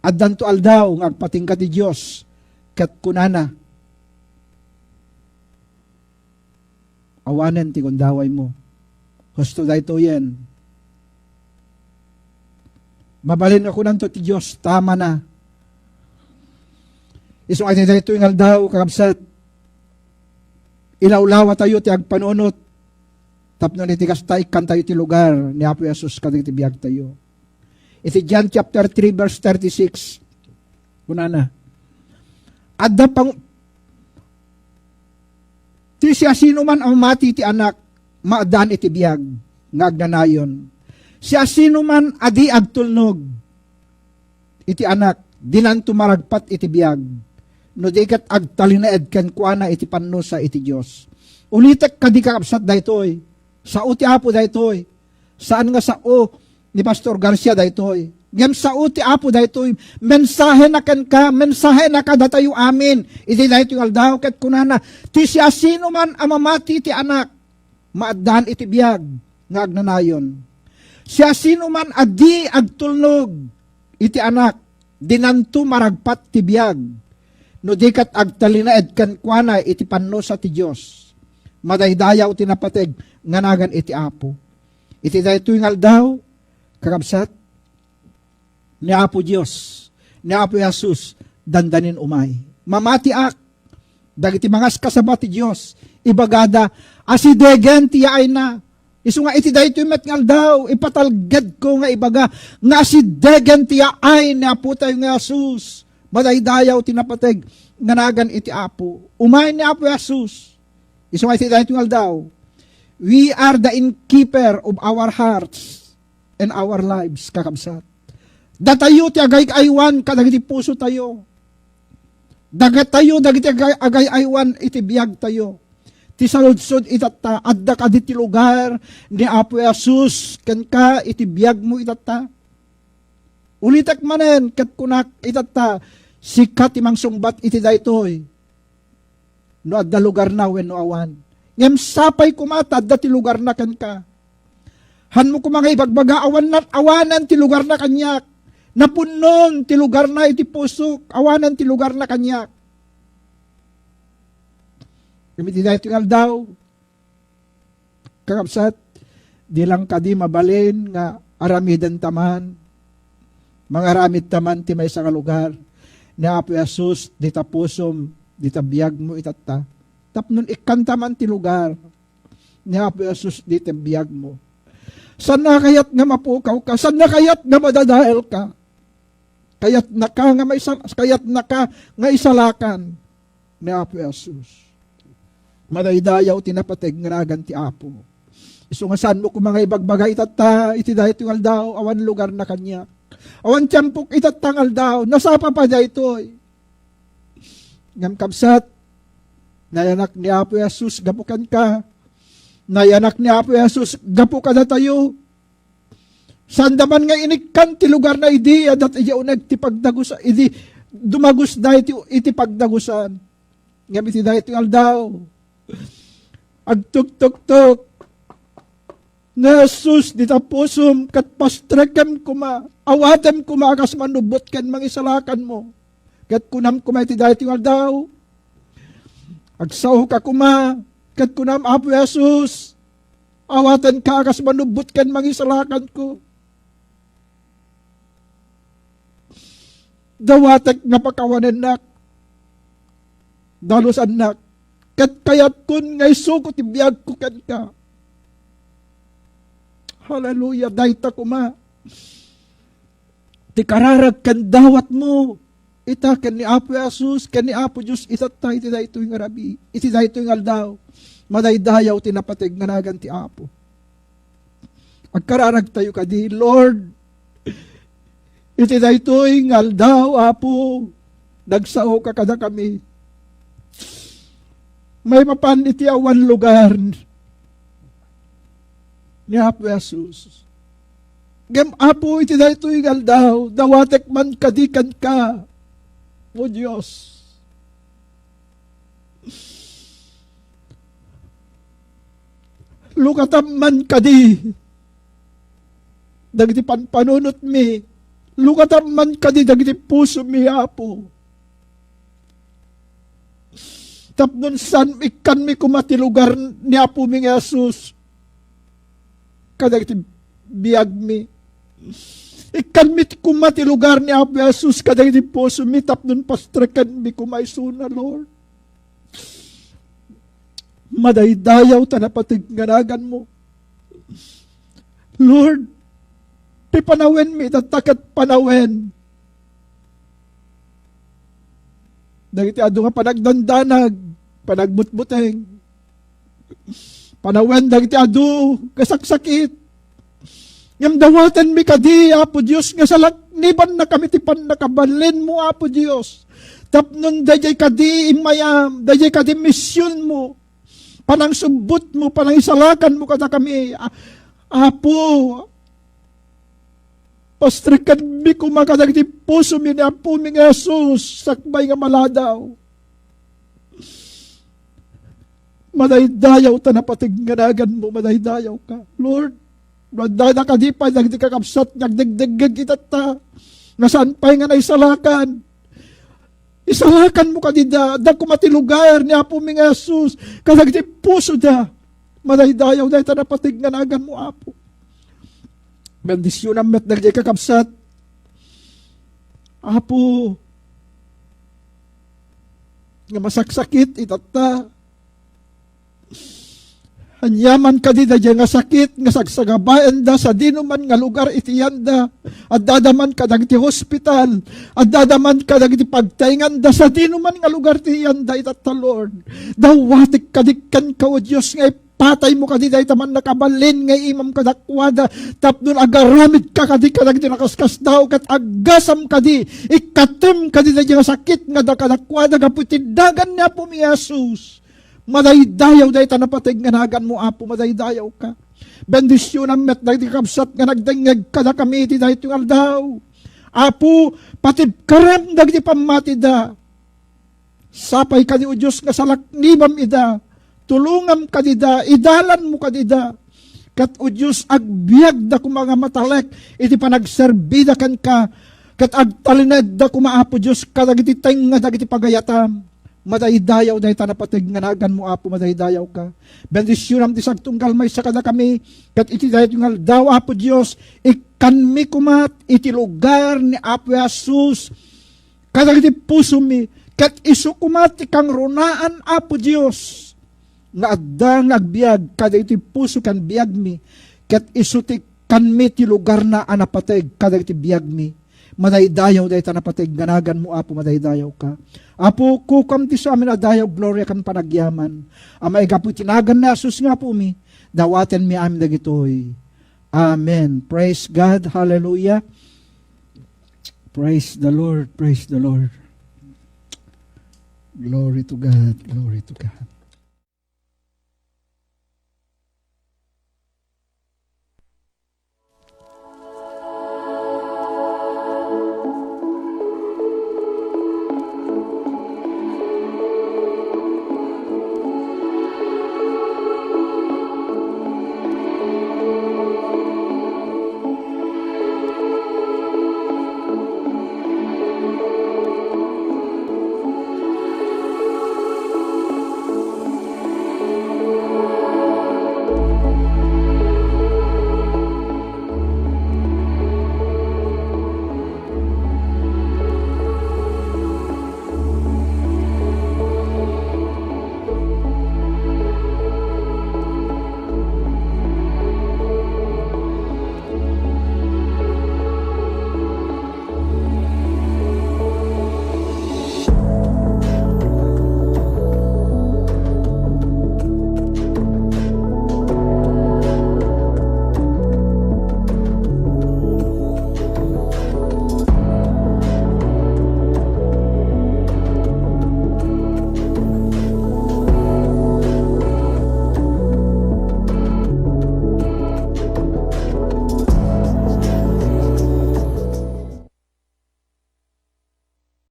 addanto aldaw nga agpatingga ti Dios, ket kunana, "Awanen ti gundawaymo." Husto daytoyen. Mabalin nga kunanto ti Dios, "Tama na." Isu nga iti daytoy nga aldaw, kakabsat, ilawlawatayo ti agpanunot tapno iti kasta, ikkantayo ti lugar ni Apo Jesus kadagiti biagtayo. Iti John chapter three, verse thirty-six, kunana, "Adda pang-, ti siasinoman a mamati iti Anak, maaddaan iti biag nga agnanayon. Siasinoman a di agtulnog iti Anak, dinanto maragpat iti biag, no di ket agtalinaed kenkuana iti pannusa iti Dios." Ulitek kadi, kakabsat, daytoy. Sao ti Apo daytoy. Saan nga sao ni Pastor Garcia daytoy. Ngem sao ti Apo daytoy. Mensahena kenka, mensahena kadatayo amin. Iti daytoy nga aldaw, ket kunana, "Ti siasinoman a mamati iti Anak, maaddaan iti biag nga agnanayon. Siasinoman a di agtulnog iti Anak, dinanto maragpat ti biag, no di ket agtalinaed kenkuana iti pannusa ti Dios." Madaydayaw ti napateg nga nagan iti Apo. Iti daytoy nga aldaw, kakabsat, ni Apo Dios, ni Apo Jesus, dandanin umay. Mamatiak, dagiti mangaskasaba ti Dios, ibagada, "Asidegen ti yaayna." Isu nga iti daytoy met nga aldaw, ipatalgedko nga ibaga, nga asidegen ti yaay ni Apotayo nga Jesus. Madaydayaw ti napateg nga nagan iti Apo. Umay ni Apo Jesus. Isu nga iti daytoy nga aldaw, we are the innkeeper of our hearts and our lives, kakabsat. Datayo ti agay-aywan kadagiti pusotayo. Dagatayo dagiti agay-, agay-aywan iti biagtayo. Ti saludsod itatta, adda kadi ti lugar ni Apo Jesus kenka iti biagmo itatta? Ulitek manen ket kunak itatta, sika ti mangsungbat iti daytoy. No adda lugarna wenno awan. Ngem sapay koma ta adda ti lugarna kenka. Hanmo koma nga ibagbaga, "Awanan, awanan ti lugarna kaniak. Napunnon ti lugarna iti pusok. Awanan ti lugarna kaniak." Ngem iti daytoy nga aldaw, kakabsat, di lang kadi mabalin nga aramidenta man, mangaramidta man ti maysa nga lugar ni Apo Jesus, dita pusom, dita biagmo itatta. Tapno ikkanta man ti lugar ni Apo Jesus dita biagmo. Saanna kayat nga mapukawka? Saanna kayat nga madadaelka? Kayatnaka nga maisal-, kayatnaka nga isalakan ni Apo Jesus. Madaydayaw ti napateg nga nagan ti Apo. Isu nga saanmo koma nga ibagbaga itatta iti daytoy nga aldaw, awan lugarna kaniak. Awan tiempok itatta nga aldaw, nasapa pay daytoy. Ngem kabsat, nayanak ni Apo Jesus gapu kenka. Nayanak ni Apo Jesus gapu kadatayo. Saanda man nga inikkan ti lugarna idi adda ti uneg ti pagdagusan, idi dumagusda iti, iti pagdagusan. Ngem iti daytoy nga aldaw, agtuktoktok ni Jesus dita pusom ket pastrekem koma, awatem koma a kas manubbot ken mangisalakanmo. Ket kunam koma iti daytoy nga aldaw, agsaoka koma, ket kunam, Apo Jesus, awatenka a kas manubbot ken mangisalakanko. Dawatek nga pakawanennak, dalusannak, ket kayatkon nga isuko ti biagko kenka. Hallelujah, dayta koma ti kararag ken dawatmo ita ken ni Apo Jesus, ken ni Apo Dios itatta iti daytoy nga rabii, iti daytoy nga aldaw. Madaydayaw ti napateg nga nagan ti Apo. Agkararagtayo kadi, Lord, iti daytoy nga aldaw, Apo, nagsaoka kadakami. Maipapan iti awan lugar ni Apo Jesus. Ngem, Apo, iti daytoy nga aldaw, dawatek man kadi kenka, O Dios. Lukatam man kadi dagiti panpanunotmi. Lukatam man kadi dagiti pusomi, Apo. Tapno saan, ikkanmi koma ti lugar ni Apomi nga Jesus kadagiti biagmi. Ikkanmi ti koma ti lugar ni Apo Jesus kadagiti pusomi tapno pastrekenmi koma isuna, Lord. Madaydayaw ta napateg nga naganmo. Lord, ti panawenmi, itatta ket panawen dagiti adu nga panagdandanag, panagmutbuteng. Panawen dagiti adu nga saksakit. Ngem dawatenmi kadi, Apo Dios, nga salaknibannakami ti pannakabalinmo, Apo Dios. Tapno daydiay kadi immayam, daydiay kadi misionmo, panangsubbotmo, panangisalakanmo kadakami. A-, Apo, pastrekenmi koma kadagiti pusomi ni Apomi nga Jesus, sakbay nga maladaw. Madaydayaw ta napateg nga naganmo, madaydayaw ka. Lord, no adda kadi pay dagiti kakabsat nga agdegdeggeg itatta, nga saan pay nga naisalakan, isalakanmo kadida, adda koma ti lugar ni Apomi nga Jesus, kadagiti pusoda. Madaydayaw dayta napateg nga naganmo, Apo. Bendisionam met dagiti kakabsat, Apo, nga masaksakit itatta. Aniaman kadi daydiay nga sakit nga sagsagabaenda sadinoman nga lugar iti yanda. Addada man kadagiti hospital, addada man kadagiti pagtaenganda sadinoman nga lugar iti yanda itatta, Lord. Dawatek kadi kenka, O Dios, nga ipataymo kadi dayta mannakabalin nga imam kadakuada tapno agaramidka kadi kadagiti nakaskasdaaw ket aggasam kadi, ikkatem kadi daydiay nga sakit nga adda kadakuada gapu iti nagan ni Apomi Jesus. Madaydayaw dayta napateg nga naganmo, Apo, madaydayaw ka. Bendisionam met dagiti kabsat nga nagdengngeg kadakami iti daytoy nga aldaw. Apo, patibkarem dagiti pammatida. Sapay kadi, O Dios, nga salaknibam ida. Tulongam kadida, idalanmo kadida. Ket, O Dios, agbiagda koma nga matalek iti panagserbida kenka, ket agtalinaedda koma, Apo Dios, kadagiti tengnga dagiti pagayatam. Madaydayaw dayta napateg nga naganmo, Apo, madaydayaw ka. Bendisionam ti sagtunggal maysa kadakami, ket iti daytoy nga aldaw, Apo Dios, ikkanmi koma iti lugar ni Apo Jesus kadagiti pusomi, ket isu koma ti kangrunaan, Apo Dios, nga adda nga agbiag kadagiti puso ken biagmi, ket isu ti ikkanmi ti lugarna a napateg kadagiti biagmi. Madaydayaw dayta napateg nga naganmo, Apo, madaydayaw ka. Apo, kukam ti amin a dayaw, gloria, ken panagyaman. A maigapu iti nagan ni Jesus nga Apomi, dawatenmi amin dagitoy. Amen. Praise God. Hallelujah. Praise the Lord. Praise the Lord. Glory to God. Glory to God.